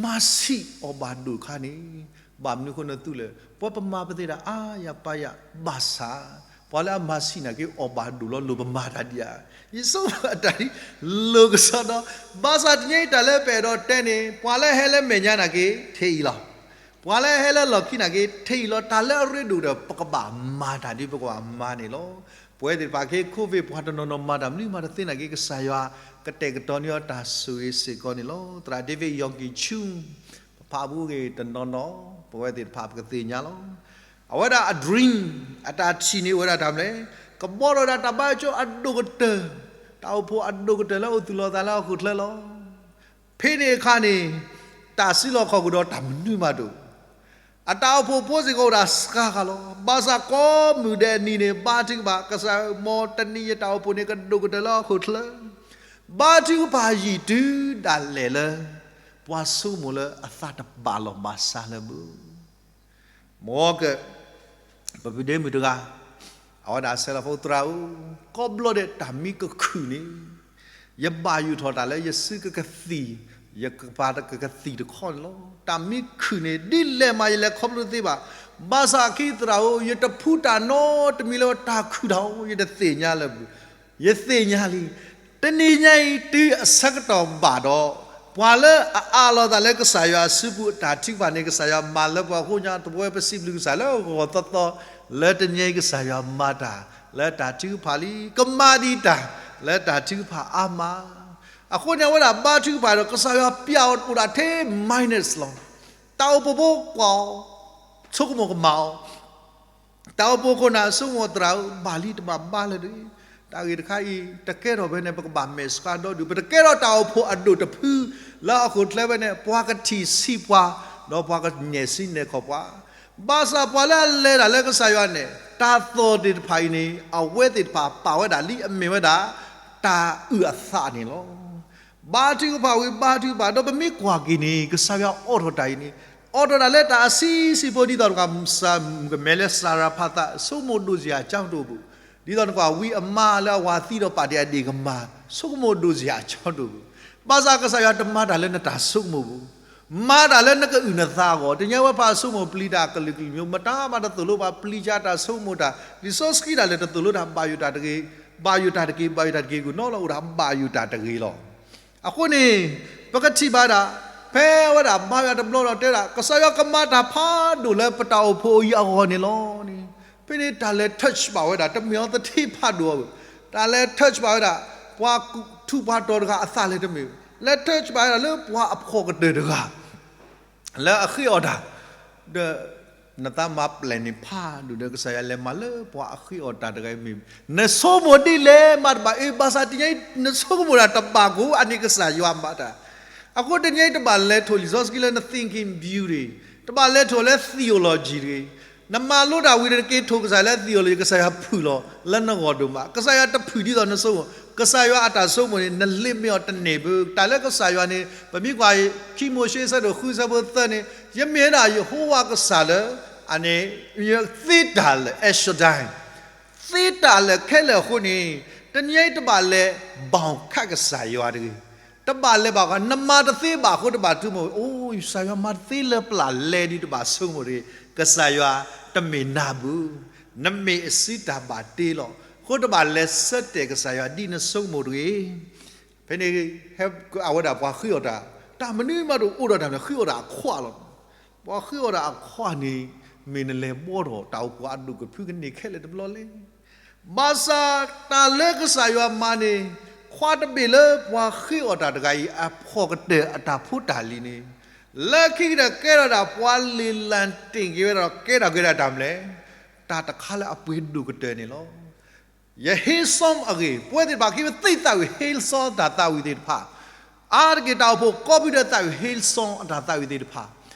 မၤဆံးအီၣ်ဘၣ်ဒိၣ်ခါန့ၣ် ဘၣ်မနုၤအဃိနသူလဲၣ်. ပှၤပမၤပသ့ဒၣ်အါယၤပာ်ယၤ ဘၣ်ဆၣ် ပှၤလၢအမၤဆံးနာ်က့ အီၣ်ဘၣ်ဒိၣ်လီၤ လိၣ်ပမၤတၢ်ဒံးဧါ. ယဆိကမိၣ်အတၢ်ဒ် လိၣ်ကစီဒီ, ဘၣ်ဆၣ်တနံၤအံၤတၢ်လၢပအဲၣ်ဒိးတဲန့ၣ် ပှၤလၢဟဲလၢမဲာ်ညါနာ်က့ ထဲအံၤလီၤ. ပှၤလၢဟဲလၢလီၢ်ခံနာ်က့ ထဲအံၤလီၤ. တၢ်လၢအရ့ဒိၣ်ဒီး ပကဘၣ်မၤတၢ်ဒ်ပကဘၣ်မၤန့ၣ်လီၤ. ပဝဲသ့ၣ်တဖၣ်က့ COVID ပှၤတနီၤနီၤမၤတၢ်မနုၤမးတသ့နာ်က့ ကစၢ်ယွၤကတဲာ်ကတီၤန့ၢ်အီၤတၢ်ဆိၣ်ဂ့ၤစ့ၢ်ကီးန့ၣ်လီၤ. သရၣ် David Yonggi Cho ပဖးဘူးဂ့ၤတနီၤနီၤ ပဝဲသ့ၣ်တဖၣ်ပကသ့ၣ်ညါလီၤ. အဝဲဒၣ်အ dream အတၢ်ထံၣ်န့ၣ်အိၣ်ဝဲဒၣ်တၢ်မနုၤလဲၣ်, ကဘီထီၣ်ဝဲဒၣ်တၢ်ဘါကၠိအဒိၣ်ကတၢၢ်, တၢ်အိၣ်ဖှိၣ်အဒိၣ်ကတၢၢ်လၢအအိၣ်သူၣ်လီၤသးလၢဟီၣ်ခိၣ်ချၢလီၤ. ဖဲန့ၣ်အခါန့ၣ် တၢ်စုလီၢ်ခီၣ်ခိၣ်ဒီးတၢ်မနုၤမးတအိၣ်. အတၢ်အိၣ်ဖှိၣ်ဖိစ့ၢ်ကီးအိၣ်ဒၣ်စှၤဃာ်လီၤ. ဘၣ်ဆၣ်ကိးမုၢ်ဒဲးနံၤန့ၣ် ဘါထုကဖၣ် ကစၢ်ဧၢ မ်တနံၤယတၢ်အိၣ်ဖှိၣ်န့ၣ် ကဒိၣ်ကတၢၢ်လၢဟီၣ်ခိၣ်ချၢ, ဘါထုကဖၣ်ယံာ်တုၤဒၣ်လဲာ်လၢ ပှၤဆိကမိၣ်လၢအသးတဘၣ်လီၤဘၣ်ဆၣ်လၢၤဘၣ်. မ်က ပဖုဒ့မုၣ်တဂၤ အဝဲဒၣ်ဆဲးလီၤဖိသရၣ်ဧၢ, ကိးဘျီဒဲးတၢ်မံကခုၣ်န့ၣ် ယဘၣ်ယိၣ်ထီၣ်တၢ်လၢယစုကကသံၣ်, ယကပၤကကသံၣ်တခီန့ၣ်လီၤ. တၢ်မံခုၣ်န့ၣ် ဒ်လဲၣ်မးယလဲၤခီဖျိတသ့ဘၣ်. ဘၣ်ဆၣ်ခံသရၣ်ဧၢ, ယတဖှူတၢ်နီတမံၤလၢတၢ်ခုၣ်တၢ်အီၣ် ယတသ့ၣ်ညါလၢၤဘၣ်. ယသ့ၣ်ညါလံ. တနံၤညါအံၤ တုၤအဆၢကတီၢ်ဘၣ်ဒီး ပှၤလၢအအးလီၤသးလၢကစၢ်ယွၤအစုပူၤအတၢ်ထုကဖၣ်န့ၣ် ကစၢ်ယွၤမၤလၢပှၤအဃိ ညါတဝဲပစံးဘျုးကစၢ်လၢဂီၤသီသီ လၢတနံၤအံၤကစၢ်ယွၤမၤတၢ်လၢတၢ်ထုကဖၣ်လံ, ကမၤဒံးတၢ်လၢတၢ်ထုကဖၣ်အါမး. အဃိန့ၣ် အဝဲဒၣ်ဘါထုကဖၣ်ဒီး ကစၢ်ယွၤပျဲအီၤအိၣ်ဒၣ်ထဲ minus လီၤ. တၢ်အိၣ်ဖှိၣ်ဖိကွၢ်အီၤ, ဆိကမိၣ်ကမၣ်အီၤ တၢ်အိၣ်ဖှိၣ်ခိၣ်နၢ်ဆိကမိၣ်သရၣ်ဧၢ, ဘၣ်လံတဘၣ်ဘါလၢၤတဂ့ၤ. တၢ်ဂ့ၢ်တခါအံၤ တကဲထီၣ်ဖဲန့ၣ် ပကဘၣ်မဲာ်ဆှးဒီဒူၣ်, ပတကဲထီၣ်တၢ်အိၣ်ဖှိၣ်အဒိၣ်တဖုလၢဟီၣ်ခိၣ်ချၢဖဲန့ၣ် ပှၤကထံၣ်ဆံးပှၤ, ဒီးပှၤကနဲၣ်ဆံးနဲၣ်ခီၣ်ပှၤ. ဘၣ်ဆၣ်ပှၤလၢအလဲၤတၢ်လၢကစၢ်ယွၤန့ၣ် တၢ်သီၣ်သ့ၣ်တဖၣ်အံၤန့ၣ် အဝဲသ့ၣ်တဖၣ်ပာ်ဝဲဒၣ်လံ အမ့ၢ်ဝဲဒၣ် တၢ်အုၣ်အသးန့ၣ်လီၤ. ဘါထုကဖၣ်ဝံၤဘါထုကဖၣ် ဒီးပမ့ၢ်ကွၢ်က့ၤန့ၣ် ကစၢ်ယွၤအိးထီၣ်တၢ်အံၤန့ၣ် အိးထီၣ်တၢ်လၢတၢ်အဆံးဆံးဖိ ဒ်သိးနကွၢ် ကမဲာ်လၢစၤရၤဖးသး ဆိကမိၣ်ဒိၣ်စ့ၢ်အကၠီတအိၣ်ဘူး, ဒ်သိးနကွၢ်ဝံအမါလၢအဝၤသံဒီးပာ်တ့ၢ်အဒ့ၣ်ကမၢ် ဆိကမိၣ်ဒိၣ်စ့ၢ်အကၠီတအိၣ်ဘူး. ဘၣ်ဆၣ်ကစၢ်ယွၤတမၤတၢ်လၢနတၢ်ဆိကမိၣ်ဘူး မၤတၢ်လၢနကအုၣ်နသးအဂီၢ်. တနံၤဝဲပှၤဆိကမိၣ်ပျံၤတၢ်ကလုာ်ကလုာ်မ့ၢ် မတၤမးတသိၣ်လိဘၣ် ပျံၤကၢ်တၢ်ဆိကမိၣ်တၢ် လံာ်စီဆှံဒၣ်လဲာ်တသိၣ်လိတၢ် ဘၣ်ယိၣ်တၢ်တဂ့ၤ, ဘၣ်ယိၣ်တၢ်တက့ၢ်, ဘၣ်ယိၣ်တၢ်တက့ၢ်, ဂုာ်နီၢ်လီၤအိၣ်တၢ်ဘၣ်ယိၣ်တၢ်တဂ့ၤလီၤ. အဃိန့ၣ် ပကထံၣ်ဘၣ်ဒၣ် ဖဲဝဲဒၣ်မၤယွၤတဘျီဒီးတဲဒၣ် ကစၢ်ယွၤကမၤတၢ်ဖးဒိၣ်လၢပတၢ်အိၣ်ဖှိၣ်အံၤအဂီၢ်န့ၣ်လီၤန့ၣ်, ဖဲန့ၣ်တၢ်လဲၤ touch ဘၣ်ဝဲဒၣ် တမ့ၢ်အီၤသထ့ဖးဒိၣ်အီၤဘၣ်, တၢ်လဲၤ touch ဘၣ်ဝဲဒၣ် ပှၤထူးပှၤတီၤတဂၤအသးလဲၤတမ့ၢ်ဘၣ်, လဲၤ touch ဘၣ်ဝဲဒၣ်လၢပှၤအဖှီၣ်ကတၢၢ်တဂၤ လၢအဃ့အီၣ်တၢ်, ဒီးနသးမၤပျဲၢ်န့ၣ်ဖးဒိၣ်ဒီး ကစၢ်ယွၤလဲၤမၤလၢပှၤအဃ့အီၣ်တၢ်တဂၤအံၤမ့ၢ်, နဆိကမိၣ်ဒ်လဲၣ်မးတဘၣ်အၢ ဘၣ်ဆၣ်တနံၤအံၤ နဆိကမိၣ်ဒၣ်တဘၣ်ကိးအန့ၣ် ကစၢ်ယွၤမၤတၢ်, အဃိတနံၤအံၤတဘၣ်လဲၤထိၣ်လံာ်စီဆှံလၢန thinking view တဘၣ်လဲၤထိၣ်လၢ theology တဂ့ၤ, နမၤလိတၢ်ဝံၤဒီးနက့ၤထိၣ်ကစၢ်လၢ theology ကစၢ်ယွၤဖုၣ်လီၤလၢနဂီၢ်ဒိၣ်မး, ကစၢ်ယွၤတဖုၣ်ဒ်သိးနဆိကမိၣ်, ကစၢ်ယွၤအတၢ်ဆိကမိၣ်န့ၣ် န limit အီၤတန့ၢ်ဘၣ်, တၢ်လၢကစၢ်ယွၤန့ၣ် ပမ့ၢ်ကွၢ် ခံမိၤၡ့ဆၢဒိၣ်ဃုဆၢဖိသၢန့ၣ်, ယမ့ၢ်ဝဲဒၣ်ယဟိဝၤကစၢ်လၢ အန့ၣ် သ့တၢ်လၢာ် El Shaddai သ့တၢ်လၢာ်ခဲလၢာ်အဃိန့ၣ်, တနံၤအံၤတဘၣ်လဲၤ bound ခးကစၢ်ယွၤတဂ့ၤ, တဘၣ်လဲၤဘၣ်ဃး နမၤတသ့ဘၣ်အဃိတဘၣ်ဆိကမိၣ်, အိ ကစၢ်ယွၤမၤတသ့လၢပျၢ်လဲၤဒံးတဘၣ်ဆိကမိၣ်တဂ့ၤ, ကစၢ်ယွၤတမ့ၢ်နၤဘၣ်, နမ့ၢ်အစုတၢ်ဘၣ်တ့လီၤ, အဃိတဘၣ်လဲၤဆၢတဲာ်ကစၢ်ယွၤဒ်နဆိကမိၣ်တဂ့ၤ ဖဲန့ၣ် ဟဲအဝဲဒၣ်ပှၤဃ့အီၣ်တၢ်, တၢ်မနုၤမးတအိၣ်ဒီးတၢ်မနုၤ ဃ့အီၣ်တၢ်အခွးလီၤ. ပှၤဃ့အီၣ်တၢ်အခွးန့ၣ် မ့ၢ်နလဲၤဘှီထီၣ်တၢ်အိၣ်ဖှိၣ်အဒိၣ်ကဖုကန့ၢ်ခဲလၢာ်တဘျီလဲၣ်. ဘၣ်ဆၣ်တၢ်လၢကစၢ်ယွၤမၤန့ၣ် ခွါတဘ့ၣ်လၢပှၤဃ့အီၣ်တၢ်တဂၤအံၤ အဖှီၣ်ကတၢၢ်အတၢ်ဖိတၢ်လံၤန့ၣ် လၢခံကတၢၢ်ကဲထီၣ်ဒၣ်ပှၤလ့ၤလၤတ့ၢ်က့ၤဝဲဒၣ်ဒီး ကဲထီၣ်က့ၤဒၣ်တၢ်မနုၤလဲၣ်, တၢ်တခါလၢအပှ့ၤဒိၣ်ကတၢၢ်န့ၣ်လီၤ. ယဟ့ Psalm အဂ့ၢ်, ပဝဲသ့ၣ်တဖၣ်က့ၤပသ့သးဝံၣ်ဟ့ Psalm တၢ်သးဝံၣ်သ့ၣ်တဖၣ်, အါတက့ၢ်တၢ်အိၣ်ဖှိၣ်ကိးဖုဒၢသးဝံၣ်ဟ့ Psalm အတၢ်သးဝံၣ်သ့ၣ်တဖၣ်,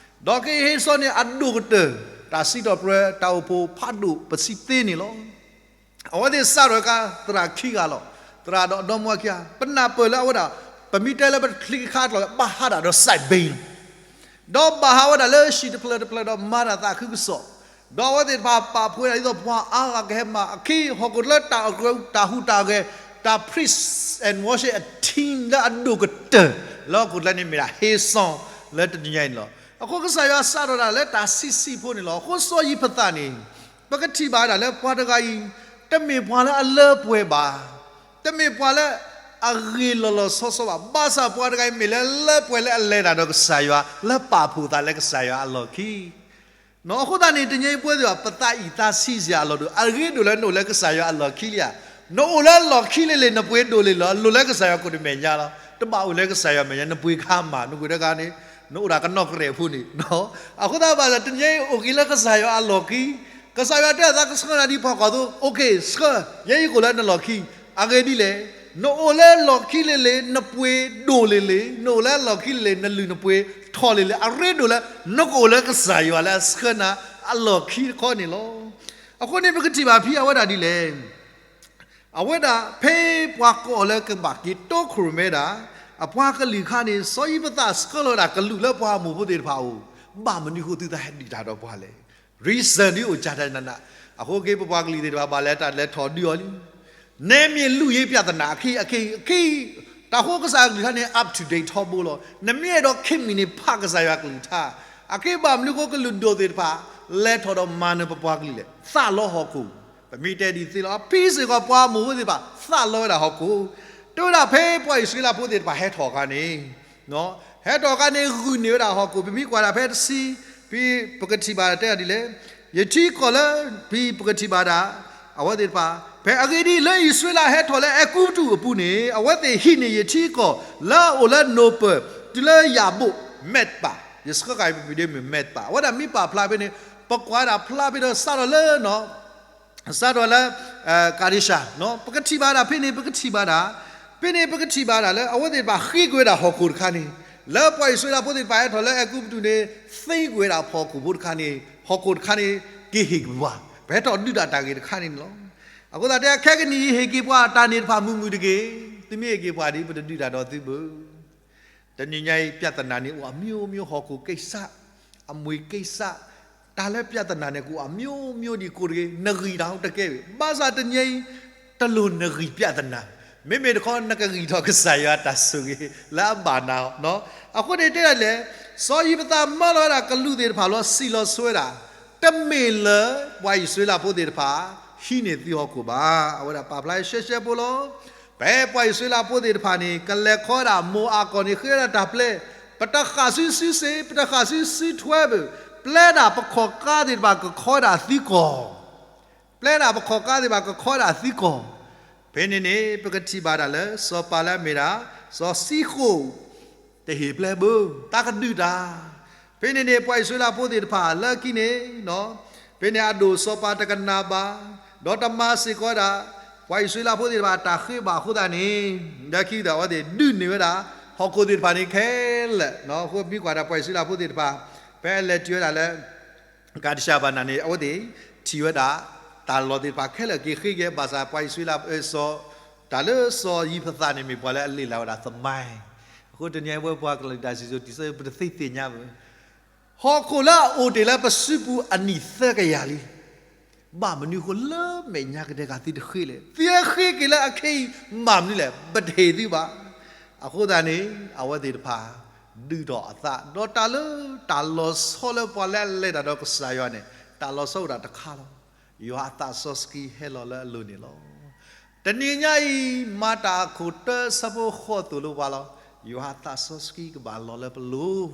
ဒီးက့ၤဟ့ Psalm န့ၣ် အဒိၣ်ကတၢၢ် တၢ်စံးထီၣ်ပတြၢၤတၢ်အိၣ်ဖှိၣ်ဖးဒိၣ်ပစံးသ့န့ၣ်လီၤ. အဝဲသ့ၣ်စးထီၣ်ကါသရၣ်ခံဂၤလီၤ. သရၣ်ဒီးအဒီမါဝၤခံဂၤ ပနၢ်ပၢၢ်လၢအဝဲဒၣ် ပမ့ၢ်တဲလၢပတချံးခါတလီၤ ဘၣ်ဟးဒၣ်ဒီး စဲးဘ့ၣ် ဒီးဘၣ်ဟးဝဲဒၣ်လၢဟံၣ်တဖျၢၣ်တဖျၢၣ်ဒီးမၤတၢ်သးခုကစီၣ်, ဒီးအဝဲသ့ၣ်တဖၣ်ပာ်ဖှိၣ်ဝဲဒၣ်ဒ်သိးပှၤအါဂၤကဟဲမၤအခံ ဟီၣ်ခိၣ်ချၢတၢ်အကရၢ တၢ်ဟူးတၢ်ဂဲၤ တၢ် praise and worship အ team လၢအဒိၣ်ကတၢၢ် လၢဟီၣ်ခိၣ်ချၢန့ၣ်မ့ၢ်ဒၣ်ဟ့ Psalm လၢတနံၤညါအံၤန့ၣ်လီၤ. အဃိကစၢ်ယွၤစးထီၣ်ဒၣ်လၢတၢ်ဆံးဆံးဖိန့ၣ်လီၤ. အဃိစီၤယံးဖသးန့ၣ် ပကထံၣ်ဘၣ်ဒၣ်လၢပှၤတဂၤအံၤ တမ့ၢ်ပှၤလၢအလၢပှဲၤဘၣ် တမ့ၢ်ပှၤလၢအဂ့ၤလီၤလီၤဆီဆီဘၣ်. ဘၣ်ဆၣ်ပှၤတဂၤအံၤမ့ၢ်လၢလၢပှဲၤလၢအလဲၤတၢ်ဒီးကစၢ်ယွၤ လၢပာ်ဖှိၣ်သးလၢကစၢ်ယွၤအလီၢ်ခံ အဃိသတးန့ၣ် တနံၤအံၤပဝဲသ့ၣ်ဘၣ် ပသးအံၣ်သးဆံးစ့ၢ်အလီၢ်ဒီး အဂ့ၤဒိၣ်လၢနအိၣ်လၢကစၢ်ယွၤအလီၢ်ခံလံဧါ. နအိၣ်လၢအလီၢ်ခံလံလံ နပှ့ၤဒိၣ်လံလီၤ. လိၣ်လၢကစၢ်ယွၤကိးတမဲာ်ညါလီၤ. တဘၣ်အိၣ်လၢကစၢ်ယွၤမဲာ်ညါ နပှ့ၤခါမး နကွၢ်တခါန့ၣ် နအိၣ်ဒၣ်ကနီၣ်ကရဲးဖိန့ၣ် အဃိသတးဘၣ်လၢတနံၤအံၤအိၣ်က့ၤလၢကစၢ်ယွၤအလီၢ်ခံ, ကစၢ်ယွၤတဲအသးကဆှၢနၤဒ်ပှၤကွၢ်သိ, OK ဆှၢ, ယဲယကအိၣ်လၢနလီၢ်ခံ, အဂ့ၢ်ဒ်လဲၣ်, နအိၣ်လၢလီၢ်ခံလံလံ နပှ့ၤဒိၣ်လံလံ, နအိၣ်လၢလီၢ်ခံလံလံ နလုၢ်နပှ့ၤထီၣ်လံလံ, အရ့ဒိၣ်လၢ နကအိၣ်လၢကစၢ်ယွၤလၢအဆှၢနၤအလီၢ်ခံတခီန့ၣ်လီၤ. အဃိန့ၣ် ပကထံၣ်ဘၣ်ဖဲအဝဲဒၣ်ဒ်လဲၣ် အဝဲဒၣ်ဖဲပှၤကိးအီၤလၢကဘၣ်က့ၤတိခိၣ်ရိၣ်မဲဒၣ် အပှၤကလုာ်ခါန့ၣ် စီၤယံးဖသးဆှၢလီၤဝဲဒၣ်ကလူးလၢပှၤအမိၢ်ဖိသ့ၣ်တဖၣ်အအိၣ်, ဘၣ်မနုၤဃိသုသးဟဲဒုးတၢ်ဒီးပှၤလဲၣ်. reason ဒ်အိၣ်ကတၢၢ်နးနး, အဃိက့ၤပပှၤကလုာ်သ့ၣ်တဖၣ်ဘၣ်လဲၤတၢ်လဲၤထီၣ်ဒုးအီၤလံ နယ်မြေလု့ရေးပြဿနာ အခံ အခံ အခံ တၢ်ဃိကစၢ်ယွၤကလုၢ်ခါန့ၣ် up to date ထီဘိလီၤ. နမ့ၢ်အဲၣ်ဒိးခံမံၤန့ၣ် ဖးကစၢ်ယွၤကလုၢ်ကထါ, အက့ၤဘၣ်မနုၤဃိကလုာ်ဒိၣ်သ့ၣ်တဖၣ် လဲၤထီၣ်ဒီးမၤနၢၤပပှၤကလုာ်လဲၣ်. သးလီဟီၣ်ခိၣ်, ပမ့ၢ်တဲဒ်သိးလီၤ အဖံစ့ၢ်ကီးပှၤအမိၢ်ဖိသ့ၣ်တဖၣ် သးလီဝဲဒၣ်ဟီၣ်ခိၣ်, တဲဝဲဒၣ်ဖဲပှၤအံၣ်စရ့လးဖိသ့ၣ်တဖၣ်ဟဲထီၣ်အခါန့ၣ် ဟဲထီၣ်အခါန့ၣ် ဂုာ်န့ၢ်ဝဲဒၣ်ဟီၣ်ခိၣ်, ပမ့ၢ်ကွၢ်ဒၣ်ဖဲတဆံ, ဖဲပကထံၣ်ဘၣ်တဲဒၣ်ဒ်လဲၣ်, ယထံကီၢ်လၢ ဖဲပကထံၣ်ဘၣ်ဒၣ် အဝဲသ့ၣ်တဖၣ်, ဖဲအဂ့ၢ်ဒ်အံၤ လၢအံၣ်စရ့လးဟဲထီၣ်လၢအဲၤကူပတူးအပူၤန့ၣ် အဝဲသ့ၣ်ဟံးန့ၢ်ယထံကီၢ်လၢအအိၣ်လၢနိၣ်ပၢၢ် တုၤလၢယၤဘိး Medbar, ယဆှၢဃာ်ပပံၤဒ့မုၢ် Medbar, အဝဲဒၣ်မ့ၢ်ပာ်ဖျါဖဲန့ၣ် ပကွၢ်ဒၣ်ဖျါဖဲဒီးစးထီၣ်လၢ စးထီၣ်လၢ ကၤဒ့ရှၤ, ပကထံၣ်ဘၣ်ဒၣ်ဖဲန့ၣ် ပကထံၣ်ဘၣ်ဒၣ်, ဖဲန့ၣ်ပကထံၣ်ဘၣ်ဒၣ်လၢ အဝဲသ့ၣ်တဖၣ်ဃ့ကွံာ်ဝဲဒၣ်ဟီၣ်ခိၣ်တခါန့ၣ်, လၢပှၤအံၣ်စရ့လးဖိသ့ၣ်တဖၣ်ဟဲထီၣ်လၢအဲၤကူပတူးန့ၣ် သ့ကွံာ်ဝဲဒၣ်ဟီၣ်ခိၣ်ဖိတခါန့ၣ်, ဟီၣ်ခိၣ်တခါန့ၣ် က့ၤဟ့ၣ်က့ၤပှၤ, ပဟဲထီၣ်ဒုးဒၣ်တၢ်ဂ့ၢ်တခါန့ၣ်န့ၣ်လီၤ. အဃိသတးတဲ ခဲကနံၣ်အံၤဟ့ၣ်က့ၤပှၤတၢ်န့ၣ်တဖၣ်မုာ်မုာ်တက့ၢ်, သုမ့ၢ်ဟ့ၣ်က့ၤပှၤဒီး ပတဒုးတၢ်ဒီးသုဘၣ် တနံၤညါအံၤ ပြဿနာန့ၣ်အိၣ်အမျိုးမျိုး, ဟီၣ်ခိၣ်ကိစ္စ, အမွေကိစ္စ, တၢ်လၢပြဿနာန့ၣ်ကအိၣ်အမျိုးမျိုးဒံးကိးတဂ့ၤ, နဂံၢ်တၢ်အိၣ်တကဲဘၣ်. ဘၣ်ဆၣ်တနံၤအံၤ တလိၣ်နဂံၢ်ပြဿနာ, မ့မ့ၢ်တခီနကဂံၢ်ထီၣ်ကစၢ်ယွၤတၢ်ဆိၣ်ဂ့ၤလၢအဘၣ်နၤအီၤ. အဃိန့ၣ်တဲဒ်လဲၣ်, စီၤယံးဖသးမၢလီၤဝဲဒၣ်ကလူးသ့ၣ်တဖၣ်လီၤ, စံးလီၤဆှၢဝဲဒၣ်, တမ့ၢ်လၢပှၤအံၣ်စရ့လးဖိသ့ၣ်တဖၣ် ဟံးန့ၢ်သုဟီၣ်ခိၣ်ဘၣ်. အဝဲဒၣ်ပာ်ဖျါရှဲရှဲဖိလီၤ. ဖဲပှၤအံၣ်စရ့လးဖိသ့ၣ်တဖၣ်န့ၣ် ကလဲၤခီဝဲဒၣ်မိၤအၣ်ကီၢ်န့ၣ် ဃ့ဝဲဒၣ်တၢ်ပျဲ, ပတဃၣ်ဆူစုစ့ၣ်, ပတဃၣ်ဆူစုထွဲဘၣ်, ပျဲဒၣ်ပခီၣ်ကါသ့ၣ်တဖၣ်ကခီဒၣ်သံကီၢ်, ပျဲဒၣ်ပခီၣ်ကါသ့ၣ်တဖၣ်ကခီဒၣ်သံကီၢ်. ဖဲန့ၣ်န့ၣ် ပကထံၣ်ဘၣ်ဒၣ်လၢ စီၤပၤလၢအမ့ၢ်ဒၣ် စီၤစံဃိၣ် တဟ့ၣ်ပျဲဘၣ်, တၢ်ကဒုးတၢ်. ဖဲန့ၣ်န့ၣ် ပှၤအံၣ်စရ့လးဖိသ့ၣ်တဖၣ်လၢခံန့ၣ် ဖဲန့ၣ်အဒိၣ်စီၤပၤတကနၣ်ဘၣ်, ဒီးတမၤစ့ၢ်ကီးဝဲဒၣ် ပှၤအံၣ်စရ့လးဖိသ့ၣ်တဖၣ်တၢ်ဃ့ဘၣ်အဃိသတးန့ၣ် လၢခံကတၢၢ်အဝဲသ့ၣ်ဒုးန့ၢ်ဝဲဒၣ် ဟီၣ်ခိၣ်သ့ၣ်တဖၣ်န့ၣ်ခဲလၢာ်. အဃိမ့ၢ်ကွၢ်ဒၣ်ပှၤအံၣ်စရ့လးဖိသ့ၣ်တဖၣ် ဖဲအလဲၤတုၤဝဲဒၣ်လၢ ကၤဒံၡၤဘၤနၤန့ၣ် အဝဲသ့ၣ်ထံၣ်ဝဲဒၣ် တၢ်လီၢ်သ့ၣ်တဖၣ်ခဲလၢာ်က့ၤဃ့က့ၤ ဘၣ်ဆၣ်ပှၤအံၣ်စရ့လး စီၤ တၢ်လၢစီၤယံးဖသးန့ၣ် မ့ၢ်ပှၤလၢအလ့ၣ်လၢ်ဝဲဒၣ်သမိုင်း. အဃိတနံၤအံၤ ပဝဲပှၤကလုာ်တၢ်စံၣ်စိၤတဲစိၤ ပတသ့သ့ၣ်ညါဘၣ် ဟီၣ်ခိၣ်လၢအအိၣ်တ့ၢ်လၢပစုပူၤအနံၣ်သၢကယၤလံ. ဘၣ်မနုၤအဃိလၢမဲာ်ညါကဒဲက သုတဃ့လဲၣ်. သုဃ့က့ၤလၢအခဲအံၤ ဘၣ်မနုၤလဲၣ်, ပတဟ့ၣ်သုဘၣ်. အဃိသတးန့ၣ် အဝဲသ့ၣ်တဖၣ် ဒုးထီၣ်အသး, ဒီးတၢ်လၢတၢ်လီၤဆီလၢပှၤလၢအလဲၤတၢ်ဒီးကစၢ်ယွၤန့ၣ် တၢ်လီၤဆီအိၣ်ဒၣ်တခါလီၤ. ယွၤအသးစီဆှံဟဲလီၤလၢအလိၤန့ၣ်လီၤ. တနံၤညါအံၤ မၤတၢ်အခိၣ်တၢဆၢဖိဃိးသိၣ်လိပှၤလီၤ. ယွၤအသးစီဆှံကဘၣ်လီၤလၢပလိၤ.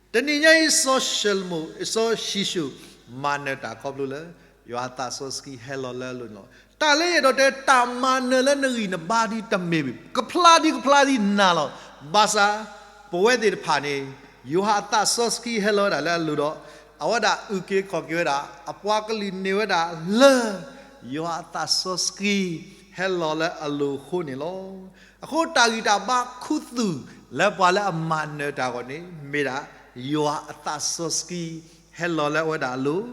တနံၤညါအံၤ စီၤၡလိမိၣ်, စီၤၡံၣ်ၡိၣ် မၤနၢၤတၢ်ခီဖျိလၢ ယွၤအသးစီဆှံဟဲလီၤလၢအလိၤန့ၣ်လီၤ. တၢ်လၢယအဲၣ်ဒိးတဲ တၢ်မၤနၢၤလၢနဂံၢ်နဘါဒ်တမ့ၢ်ဘၣ်, ကဖျါဒ်ကဖျါဒ်နၤလီၤ. ဘၣ်ဆၣ် ပဝဲသ့ၣ်တဖၣ်န့ၣ် ယွၤအသးစီဆှံဟဲလီၤဝဲဒၣ်လၢအလိၤဒီး အဝဲဒၣ်အုၣ်က့ၤခီၣ်က့ၤဝဲဒၣ်, အပှၤကလုာ်န့ၢ်ဝဲဒၣ်လၢ ယွၤအသးစီဆှံဟဲလီၤလၢအလိၤအဃိန့ၣ်လီၤ. အဃိတၢ်ဂံၢ်တၢ်ဘါခူသူၣ်လၢပှၤလၢအမၤနၢၤတၢ်အဂီၢ်န့ၣ် မ့ၢ်ဒၣ် ယွၤအသးစီဆှံဟဲလီၤလၢအဝဲဒၣ်အလိၤ,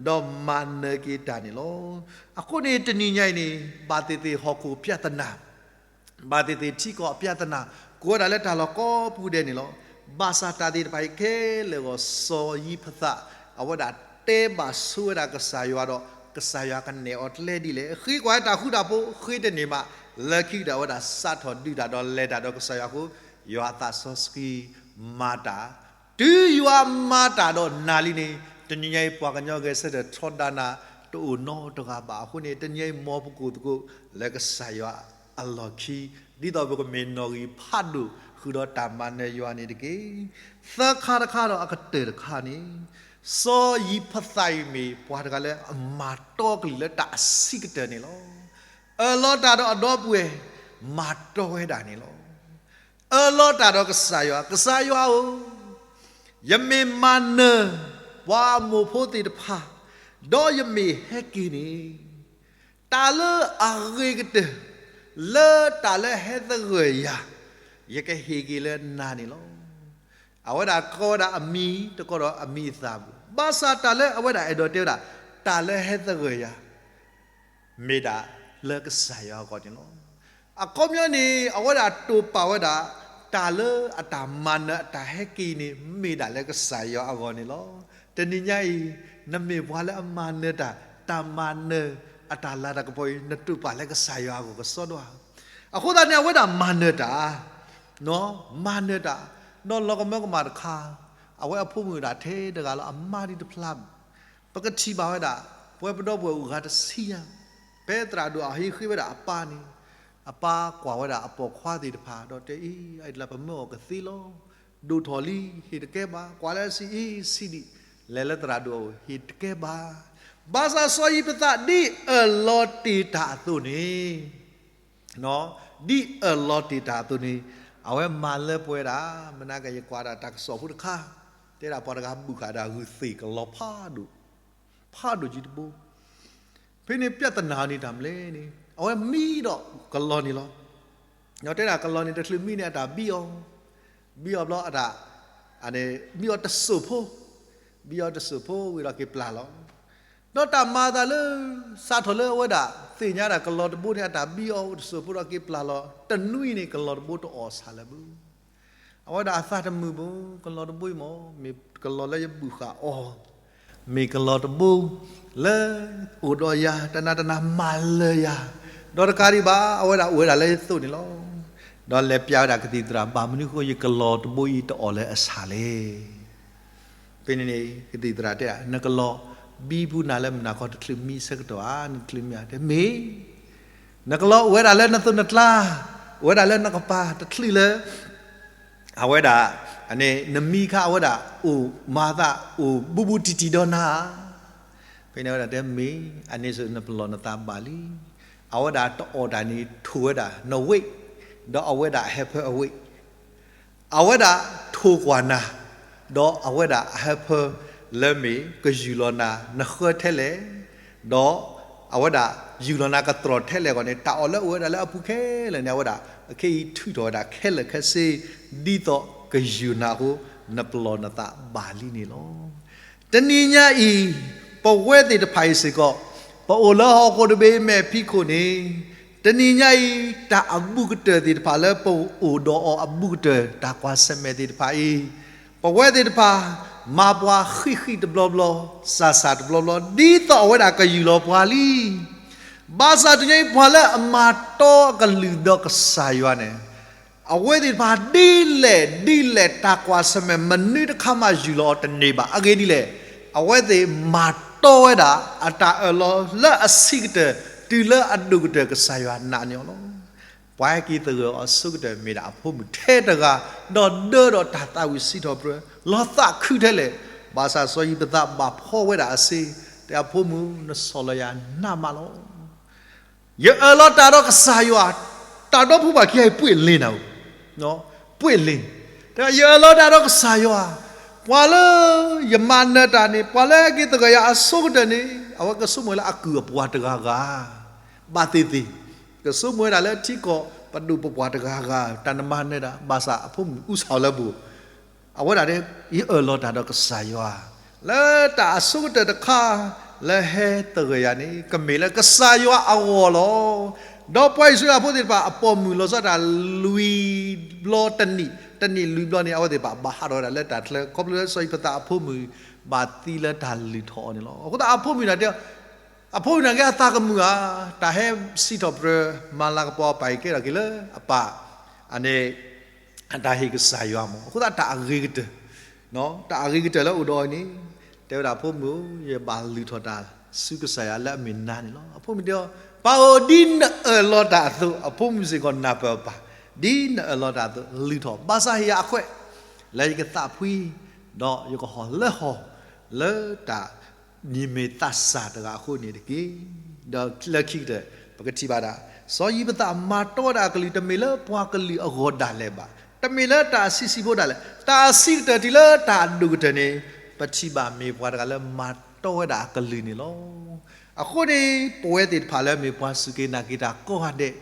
ဒီးမၤနၢၤက့ၤတၢ်န့ၣ်လီၤ. အဃိန့ၣ် တနံၤညါအံၤန့ၣ် ဘၣ်သ့ၣ်သ့ၣ်ဟီၣ်ခိၣ်ပြဿနာ ဘၣ်သ့ၣ်သ့ၣ်ထံကီၢ်အပြဿနာ ကိးဝဲဒၣ်လၢတၢ်လီၢ်ကိးပူၤဒဲးန့ၣ်လီၤ. ဘၣ်ဆၣ်တၢ်သ့ၣ်တဖၣ်အံၤခဲလၢာ်အဂီၢ် စီၤယံးဖသး အဝဲဒၣ်တဲဘၣ်ဆိဝဲဒၣ်ကစၢ်ယွၤဒီး ကစၢ်ယွၤကနဲၣ်အီၤကျဲဒ်လဲၣ်. ဃ့ကွၢ်တၢ်ဃူတၢ်ဖိး ဃ့တန့ၢ်ဘၣ်, လၢခံကတၢၢ်အဝဲဒၣ်စးထီၣ်ဒုးတၢ်ဒီးလဲၤတၢ်ဒီးကစၢ်ယွၤအဃိ ယွၤအသးစီဆှံမၤတၢ် တုၤယွၤမၤတၢ်ဒီးနၤလံန့ၣ် တနံၤညါအံၤ ပှၤကညီဂဲၤဆၢထၢၣ်ထီဒါနၤ တအိၣ်နီတဂၤဘၣ်. အဃိန့ၣ် တနံၤညါအံၤ မ်ပကအိၣ်သကိးလၢကစၢ်ယွၤအလီၢ်ခံ, ဒ်သိးပကမ့ၢ်နီၣ်ဂံၢ်ဖးဒိၣ် ဃုာ်ဒီးတၢ်မၤနၢၤယွၤန့ၣ်တက့ၢ်. သၢခါတခါဒီးအကတၢၢ်တခါန့ၣ် စီၤယံးဖသးအံၤမ့ၢ်ပှၤတဂၤလၢအမၤတီကလုၢ်လၢတၢ်အဆံးကတၢၢ်န့ၣ်လီၤ. အၢၣ်လီၤတၢ်ဒီးအဒီပုၢ်ဝဲၢ် မၤတီဝဲဒၣ်န့ၣ်လီၤ. အၢၣ်လီၤတၢ်ဒီးကစၢ်ယွၤ, ကစၢ်ယွၤဧၢ, ယမ့ၢ်မၤနၢၤ ပှၤအမိၢ်ဖိသ့ၣ်တဖၣ်, ဒီးယမ့ၢ်ဟဲက့ၤန့ၣ်, တၢ်လၢအဂ့ၤကတၢၢ် လၢတၢ်လၢဟဲသဂၢၢ်ယၤ, ယကဟ့ၣ်က့ၤလၢနၤန့ၣ်လီၤ. အဝဲဒၣ်ကိးဝဲဒၣ်အမံၤ တကိးဒီးအမံၤအသၣ်ဘၣ်. ဘၣ်ဆၣ်တၢ်လၢအဝဲဒၣ်အဲၣ်ဒိးတဲဝဲဒၣ် တၢ်လၢဟဲသဂၢၢ်ယၤ မ့ၢ်ဒၣ်လၢကစၢ်ယွၤအဂီၢ်န့ၣ်လီၤ. အခီပညီန့ၣ် အဝဲဒၣ်တိာ်ပာ်ဝဲဒၣ် တၢ်လၢအတၢ်မၤနၢၤအတၢ်ဟဲက့ၤန့ၣ် မ့ၢ်ဒၣ်လၢကစၢ်ယွၤအဂီၢ်န့ၣ်လီၤ. တနံၤညါအံၤ နမ့ၢ်ပှၤလၢအမၤနၢၤတၢ်, တၢ်မၤနၢၤအတၢ်လၤတၢ်ကပီၤအံၤ နတိာ်ပာ်လၢကစၢ်ယွၤအဂီၢ်ကစီဒီဧါ. အဃိသတးန့ၣ် အဝဲဒၣ်မၤနၢၤတၢ်, မၤနၢၤတၢ်, ဒီးလီၤကမၢကမၣ်တခါ, အဝဲအဖိမုၣ်ဒၣ်ထဲတဂၤလီၤ အမါဒ်တဖျါဘၣ်. ပကထံၣ်ဘၣ်ဝဲဒၣ် ပဝဲပဒီပုၢ်ဝဲၢ်အိၣ်ဂၤတဆံညါ, ဖဲသရၣ်ဒိၣ်အဟံးဃ့ဝဲဒၣ်အပၢ်န့ၣ်, အပၢ်ကွၢ်ဝဲဒၣ်အပိာ်ခွါသ့ၣ်တဖၣ် ဒီးတဲအံၤ အအံၤတလၢပမၢအီၤကသ့လီၤ. ဒိၣ်ထီၣ်လံ ဟ့ၣ်တကဲဘၣ်, ကွၢ်လၢအဆံးအံၤဆံးဒံး, လဲၤလၢသရၣ်ဒိၣ်အအိၣ် ဟ့ၣ်တကဲဘၣ်. ဘၣ်ဆၣ်စီၤယံးဖသးဒ်အၢၣ်လီၤတ့ၢ်တၢ်အသိးန့ၣ် ဒ်အၢၣ်လီၤတ့ၢ်တၢ်အသိးန့ၣ် အဝဲမၤလၢပှဲၤဒၣ်, မနၤကယကွၢ်ဒၣ်တၢ်ကစီၣ်ဖိတခါ, တဲဒၣ်ပှၤတဂၤဘူၣ်ဃာ်ဒၣ်ဂုၢ်သ့ၣ်ကလီၤဖးဒိၣ်, ဖးဒိၣ်ကံတဘိ. ဖဲန့ၣ်ပြဿနာန့ၣ်တၢ်မနုၤလဲၣ်န့ၣ် အဝဲမံဒီးကလီၤန့ၣ်လီၤ. ဒီးတဲဒၣ်ကလီၤန့ၣ် တချုးမံန့ၣ် အတၢ်ဘံအီၤ, ဘံအီၤဘျီအတၢ်, ဘံအီၤတစိၢ်ဖိ, ဘံအီၤတစိၢ်ဖိဝံၤဒီးက့ၤပျၢ်လီၤ. ဒီးတၢ်မၤအသးလၢ စးထီၣ်လၢအဝဲဒၣ် သ့ၣ်ညါဒၣ်ကလီၤတဘိန့ၣ် အတၢ်ဘံအီၤတစိၢ်ဖိဒီးက့ၤပျၢ်လီၤ, တနွံန့ၣ် ကလီၤတဘိတအီၣ်ဆၣ်လၢၤဘၣ်. အဝဲဒၣ်အသးတမုာ်ဘၣ်, ကလီၤတဘိအံၤမ့ၢ် မ့ၢ်ကလီၤလၢယဘူၣ်ဃာ်အီၤ, မ့ၢ်ကလီၤတဘိ လၢအိၣ်ဒီးယၤ တနၤတနၤမၤလၢယၤ, ဒီးတကးဒံးဘၣ် အဝဲဒၣ်အိၣ်ဝဲဒၣ်လၢယသိးန့ၣ်လီၤ. ဒီးလဲၤပျးဝဲဒၣ်ကသံၣ်သရၣ် ဘၣ်မနုၤအဃိ ယကလီၤတဘိအံၤတအီၣ်လၢအဆၣ်လဲၣ်. ဖဲန့ၣ်န့ၣ် ကသံၣ်သရၣ်တဲဒၣ် နကလီၤဘံပူၤနၤလၢမုၢ်နၤခီ တချုးမံဆၢကတီၢ်ဧါ, နတချုးမံဧါ, တဲမ့ၢ် နကလီၤအိၣ်ဝဲဒၣ်လၢနသိးနကျါ, အိၣ်ဝဲဒၣ်လၢနကပၤတချုးလၢ အဝဲဒၣ် နမံၤခါ အဝဲဒၣ်အိၣ်မၤသးအိၣ်ဘူးဘူးတံၢ်တံၢ်ဒီးနၤဧါ. ဖဲန့ၣ်ဝဲဒၣ်တဲမ့ၢ်, အန့ၣ်စ့ၢ်နပလီၢ်နသးဘၣ်လံ. အဝဲဒၣ်တအီၣ်တၢ်န့ၣ်ထိၣ်ဝဲဒၣ်နဝ့ၢ်, ဒီးအဝဲဒၣ်အဟၢဖၢအဝ့ၢ် အဝဲဒၣ်ထိၣ်ကွၢ်နၤ, ဒီးအဝဲဒၣ်အဟၢဖၢလၢမ့ၢ်ကယူၢ်လီၤနၤနဃၢထဲလဲၣ်, ဒီးအဝဲဒၣ်ယူၢ်လီၤနၤကတြီၢ်ထဲလဲၣ်အဂီၢ်န့ၣ် တၢ်အီၣ်လၢအိၣ်ဝဲဒၣ်လၢအပူၤခဲလၢာ်န့ၣ် အဝဲဒၣ်အခဲအံၤထုးထီၣ်ဝဲဒၣ်ခဲလၢာ်ခဲဆ့, ဒ်သိးကယူၢ်နၤအဃိ နပလီၢ်နသးဘၣ်လံန့ၣ်လီၤ. တနံၤညါအံၤ ပဝဲသ့ၣ်တဖၣ်အံၤစ့ၢ်ကီး ပအိၣ်လၢဟီၣ်ခိၣ်တဘ့ၣ်မဲာ်ဖံးခိၣ်န့ၣ် တနံၤညါအံၤ တၢ်အဘူးကတၢၢ်သ့ၣ်တဖၣ်လၢပအိၣ်ဒီးအီၤအဘူးကတၢၢ် တၢ်ကွၢ်ဆၢၣ်မဲာ်သ့ၣ်တဖၣ်အံၤ ပဝဲသ့ၣ်တဖၣ် မၤပှၤဃံးဃံးတဘျီဘျီ, စၢ်စၢ်တဘျီဘျီ ဒ်သိးအဝဲဒၣ်ကယူၢ်လီၤပှၤလံ. ဘၣ်ဆၣ်တနံၤညါအံၤ ပှၤလၢအမၤတီအကလုၢ်ဒီးကစၢ်ယွၤန့ၣ် အဝဲသ့ၣ်တဖၣ်ဒ်လဲၣ်ဒ်လဲၣ် တၢ်ကွၢ်ဆၢၣ်မဲာ်မနုၤတခါမးယူၢ်လီၤအီၤတန့ၢ်ဘၣ်. အဂ့ၢ်ဒ်လဲၣ်, အဝဲသ့ၣ်မၤတီဝဲဒၣ် အတၢ်အၢၣ်လီၤလၢအဆံးကတၢၢ် တုၤလၢအဒိၣ်ကတၢၢ်ကစၢ်ယွၤနာ်န့ၢ်အီၤလီၤ. ပှၤဟဲက့ၤသဂၢၢ်အီၤအဆိကတၢၢ်မ့ၢ်ဒၣ်အဖိမုၣ်ထဲတဂၤ, ဒီးဒၢဒီးတၢ်သးဝံၣ်စံးထီၣ်ပတြၢၤ, လီၤသးခုထဲလဲၣ်, ဘၣ်ဆၣ်စီၤယံးဖသးဘၣ်ဖှီၣ်ဝဲဒၣ်အစ့, တဲအဖိမုၣ် နဆီၣ်လီၤယၤနးမးလီၤ. ယအၢၣ်လီၤတၢ်ဒီးကစၢ်ယွၤ, တၢ်ဒီဖိပှၤခံဂၤအံၤပှ့ၤလ့ၤနၤဧိၤ, ပှ့ၤလ့ၤ, ယအၢၣ်လီၤတၢ်ဒီးကစၢ်ယွၤ, ပှၤလၢယမၤနၢၤတၢ်န့ၣ် ပှၤလၢဟဲက့ၤသဂၢၢ်ယၤအဆိကတၢၢ်န့ၣ် အဝဲကဆိကမိၣ်လၢအကုၢ်အပှၤတဂၤဂၤ, ဘၣ်သ့ၣ်သ့ၣ်, ကဆိကမိၣ်ဝဲဒၣ်လၢထံကီၢ်ပဒိၣ်ပပှၢ်တဂၤဂၤ တၢ်နမၤနၢၤတၢ်, ဘၣ်ဆၣ်အဖိမုၣ်အူဆၣ်အီၤလၢပူၤ အဝဲဒၣ်န့ၣ် ယအၢၣ်လီၤတၢ်ဒီးကစၢ်ယွၤ, လၢတၢ်အဆိကတၢၢ်တခါ လၢဟဲသဂၢၢ်ယၤန့ၣ် ကမ့ၢ်လၢကစၢ်ယွၤအဂီၢ်လီၤ. ဒီးပှၤအံၣ်စရ့လးဖိသ့ၣ်တဖၣ် အပိာ်မုၣ်လီၤဆီဒၣ်တၢ်လွံၢ်ဘျီတနံၣ်, တနံၣ်လွံၢ်ဘျီန့ၣ် အဝဲသ့ၣ်တဖၣ်ဘၣ်ဟးထီၣ်ဝဲဒၣ်လၢတၢ်ချၢ ခီဖျိလၢစီၤယံးဖသးအဖိမုၣ် ဘၣ်သံလၢတၢ်လုၢ်ထီၣ်အီၤန့ၣ်လီၤ. အဃိသတးအဖိမုၣ်န့ၣ်တဲ အဖိမုၣ်န့ၣ်က့အသးကမုာ်ဧါ, တၢ်ဟဲစံးထီၣ်ပတြၢၤမၤလၤကပီၤအပၢ်အံၤကဲထီၣ်က့ၤလၢအပၢ် အန့ၣ် အတၢ်ဟ့ၣ်ကစၢ်ယွၤမး, အဃိသတးတၢ်အဂ့ၤကတၢၢ်, တၢ်အဂ့ၤကတၢၢ်လၢအိၣ်ဒီးအီၤန့ၣ် တဲဝဲဒၣ်အဖိမုၣ်ဧၢ, ယဘၣ်လုၢ်ထီၣ်တၢ်ဆူကစၢ်ယွၤလၢအမ့ၢ်နၤန့ၣ်လီၤ. အဖိမုၣ်တဲအီၤ, ပၢ်ဧၢ, ဒ်နအၢၣ်လီၤတၢ်အသိး, အဖိမုၣ်စ့ၢ်ကီးနၢ်ပၢၢ်အပၢ်, ဒ်နအၢၣ်လီၤတၢ်အသိး လုၢ်ထီၣ်, ဘၣ်ဆၣ်ဟ့ၣ်ယၤအခွဲး လၢယကသးဖှံ ဒီးယကဟီၣ်လၢဟီၣ် လၢတၢ် မ့ၢ်သးစၢ်တဂၤအဃိန့ၣ်တက့ၢ်. ဒီးလၢခံကတၢၢ် ပကထံၣ်ဘၣ်ဒၣ် စီၤယံးဖသးမၤတီဝဲဒၣ်အကလုၢ် တမ့ၢ်လၢပှၤကလုာ်အဂီၢ်ဒၣ်လဲာ်ဘၣ်, တမ့ၢ်လၢတၢ်အဆံးဆံးဖိဒၣ်လဲာ်, တၢ်အဆံးကတၢၢ်တုၤလၢတၢ်အဒိၣ်ကတၢၢ်န့ၣ် ပထံၣ်ဘၣ်မ့ၢ်ပှၤတဂၤလၢမၤတီဝဲဒၣ်အကလုၢ်န့ၣ်လီၤ. အဃိန့ၣ် ပဝဲသ့ၣ်တဖၣ်လၢမ့ၢ်ပှၤစူၢ်က့ၤနာ်က့ၤတၢ်ကိးဂၤဒဲး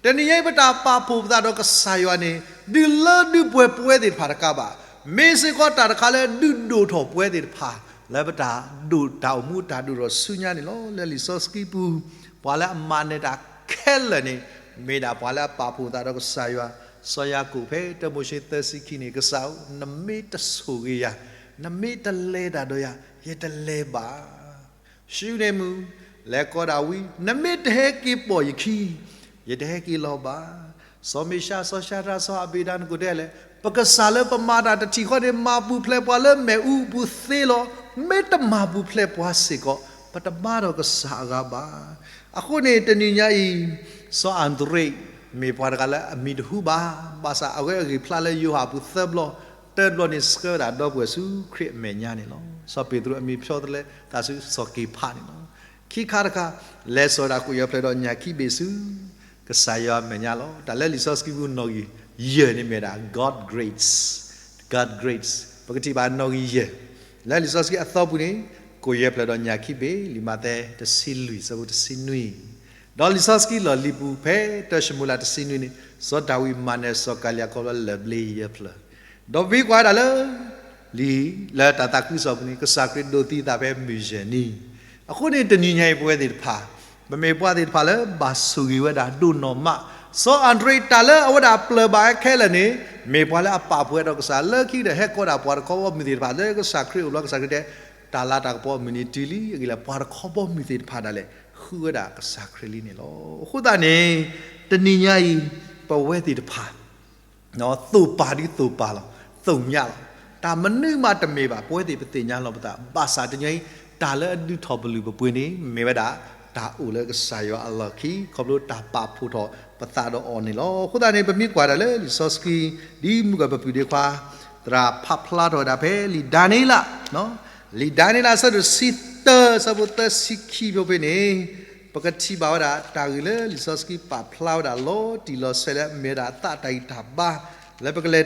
တနံၤညါအံၤ ပတၢ်ပာ်ဖှိၣ်ပသးဒီးကစၢ်ယွၤန့ၣ် ဒုးလၢဒုးပှဲၤပဝဲသ့ၣ်တဖၣ်တကးဘၣ်, မ့ၢ်စ့ၢ်ကီးတၢ်တခါလၢဒုးဒိၣ်ထီၣ်ပဝဲသ့ၣ်တဖၣ် လၢပတၢ်ဒိၣ်တၢ်အိၣ်မူတၢ်ဒိၣ်ထီၣ်ဆူညါန့ၣ်လီၤ. လၢလံာ်စီဆှံပူၤ ပှၤလၢအမၤနၢၤတၢ်ခဲလၢာ်န့ၣ် မ့ၢ်ဒၣ်ပှၤလၢအပာ်ဖှိၣ်သးဒီးကစၢ်ယွၤ, စီၤယၤကိာ်ဖဲတၢမိၤၡ့ သၢဆံခံန့ၣ်, ကစၢ်ဧၢ, နမ့ၢ်တဆိၣ်ဂ့ၤယၤ, နမ့ၢ်တလဲၤတၢ်ဒီးယၤ, ယတလဲၤဘၣ်. ၡူနံၤမုၣ် လဲၤကိးဒၣ်ဝံၤ, နမ့ၢ်တဟဲက့ၤပိာ်ယခံ, ယတဟဲက့ၤလီၤဘၣ်. စီၤမ့ၡး, စီၤၡၤဒြး, စီၤအဘ့းနကိၤတဲလဲၣ်, ပကစၢ်လၢပမၤတၢ်တထံၣ်ဃီန့ၣ် မၤပူၤဖျဲးပှၤလၢမ့ၣ်အူပူၤသ့လီၤ. မ့ၢ်တမၤပူၤဖျဲးပှၤစ့ၢ်ကီး ပတဘါထီၣ်ကစၢ်အဂၤဘၣ်. အဃိန့ၣ် တနံၤညါအံၤ စီၤအၤဒရ့း မ့ၢ်ပှၤတဂၤလၢအမံၤတဟူဘၣ်, ဘၣ်ဆၣ်အဝဲအဂ့ၢ်ဖျါလၢယိၤဟၣ်အပူၤသၢဘျီ, တဘျီန့ၣ်ဆှၢဝဲဒၣ်ဒီပုၢ်ဝဲၢ်ဆူခရံာ်အမဲာ်ညါန့ၣ်လီၤ. စီၤပ့းတရူးအမံၤဖျါတလဲသးဆူစီၤက့ၤဖးန့ၣ်လီၤ. ခံခါတခါ လဲၤစိာ်ဝဲဒၣ်ကွံာ်ယဲၢ်ဖျၢၣ်ဒီးညၣ်ခံဘ့ၣ်ဆူ ကစၢ်ယွၤအမဲာ်ညါလီၤ. တၢ်လၢလံာ်စီဆှံပူၤနီၣ်ဂံၢ်ယဲၢ်န့ၣ်မ့ၢ်ဒၣ် God grace, God grace. ပကထံၣ်ဘၣ်နီၣ်ဂံၢ်ယဲၢ် လၢလံာ်စီဆှံအသီပူၤန့ၣ် ကွံာ်ယဲၢ်ဖျၢၣ်ဒီးညၣ်ခံဘ့ၣ်, လံာ်မးသဲတဆံလွံၢ် ဆၢဖိတဆံနွံ, ဒီးလံာ်စီဆှံလီၢ်လံၤပူၤဖဲတၢၡမူၤအ့လးတဆံနွံန့ၣ် စီၤဒၤဝံးမၤနၢၤစီၤကၤလံယၤကီၢ်ဘျီလၢၢ်ဘျ့ယဲၢ်ဖျၢၣ်, ဒီးမ့ၢ်ကွၢ်ဝဲဒၣ်လၢ လံာ်လၢတၢ်သးခုကစီၣ်ပူၤန့ၣ် ကစၢ်ခရံာ်ဒိးသံအသးဖဲမုၢ်ယဲၢ်နံၤ. အဃိန့ၣ် တနံၤညါအံၤပဝဲသ့ၣ်တဖၣ် ပမ့ၢ်ပှၤသ့ၣ်တဖၣ်လၢဘၣ်ဆိၣ်ဂ့ၤဝဲဒၣ်ဒိၣ်နီၢ်မး, စီၤအၤဒရ့းတၢ်လၢအဝဲဒၣ်ပျၢၤဘၣ်ဝဲခဲလၢာ်န့ၣ် မ့ၢ်ပှၤလၢအပာ်ဖှိၣ်ဝဲဒီးကစၢ် လၢခံကတၢၢ်ဟဲကိးဒၣ်ပှၤတခီဘီမုၢ်သ့ၣ်တဖၣ် လၢကစၢ်ခရံာ်အိၣ်ဘျီ ကစၢ်ခရံာ်တဲ တၢ်လၤတၢ်ကပီၤအမုၢ်နံၤတုၤလံ, အဂ့ၢ်လၢပှၤတခီဘီမုၢ်သ့ၣ်တဖၣ်ဒၣ်လဲာ် ဃုဝဲဒၣ်ကစၢ်ခရံာ်လံန့ၣ်လီၤ. အဃိသတးန့ၣ် တနံၤညါအံၤ ပဝဲသ့ၣ်တဖၣ် သိၣ်ပာ်ဒ်သိၣ်ပာ်လီၤ, သိၣ်ညါလီၤ, တၢ်မနုၤမးတမ့ၢ်ဘၣ် ပဝဲသ့ၣ်ပသ့ၣ်ညါလီၤပသး, ဘၣ်ဆၣ်တနံၤညါအံၤ တၢ်လၢအဒုးထီၣ်ပလုၢ်ပပှ့ၤန့ၣ် မ့ၢ်ဝဲဒၣ် တၢ်အိၣ်လၢကစၢ်ယွၤအလီၢ်ခံ ခီဖျိတၢ်ပာ်ဖှိၣ်ထီၣ်ပသးဒီးအီၤန့ၣ်လီၤ. အဃိသတးန့ၣ် ပမ့ၢ်ကွၢ်တၢ်လၢလံာ်စီဆှံ ဒ်မုၢ်ဂီၤပပုၢ်ဒ့ခွါ သရၣ်ဖးဖျါထီၣ်ဝဲဒၣ်ဖဲလံာ်ဒၤနံးယ့လး, လံာ်ဒၤနံးယ့လးအဆၢဒိၣ်တဆံသၢ အဆၢဖိသၢဆံခံဖဲဖဲန့ၣ် ပကထံၣ်ဘၣ်ဝဲဒၣ် တၢ်ဂ့ၢ်လၢလံာ်စီဆှံပာ်ဖျါဝဲဒၣ်လီၤတံၢ်လီၤဆဲးလၢအမ့ၢ်ဝဲဒၣ်အသးတၢ်ဂံၢ်တၢ်ဘါ လၢပကလဲၤ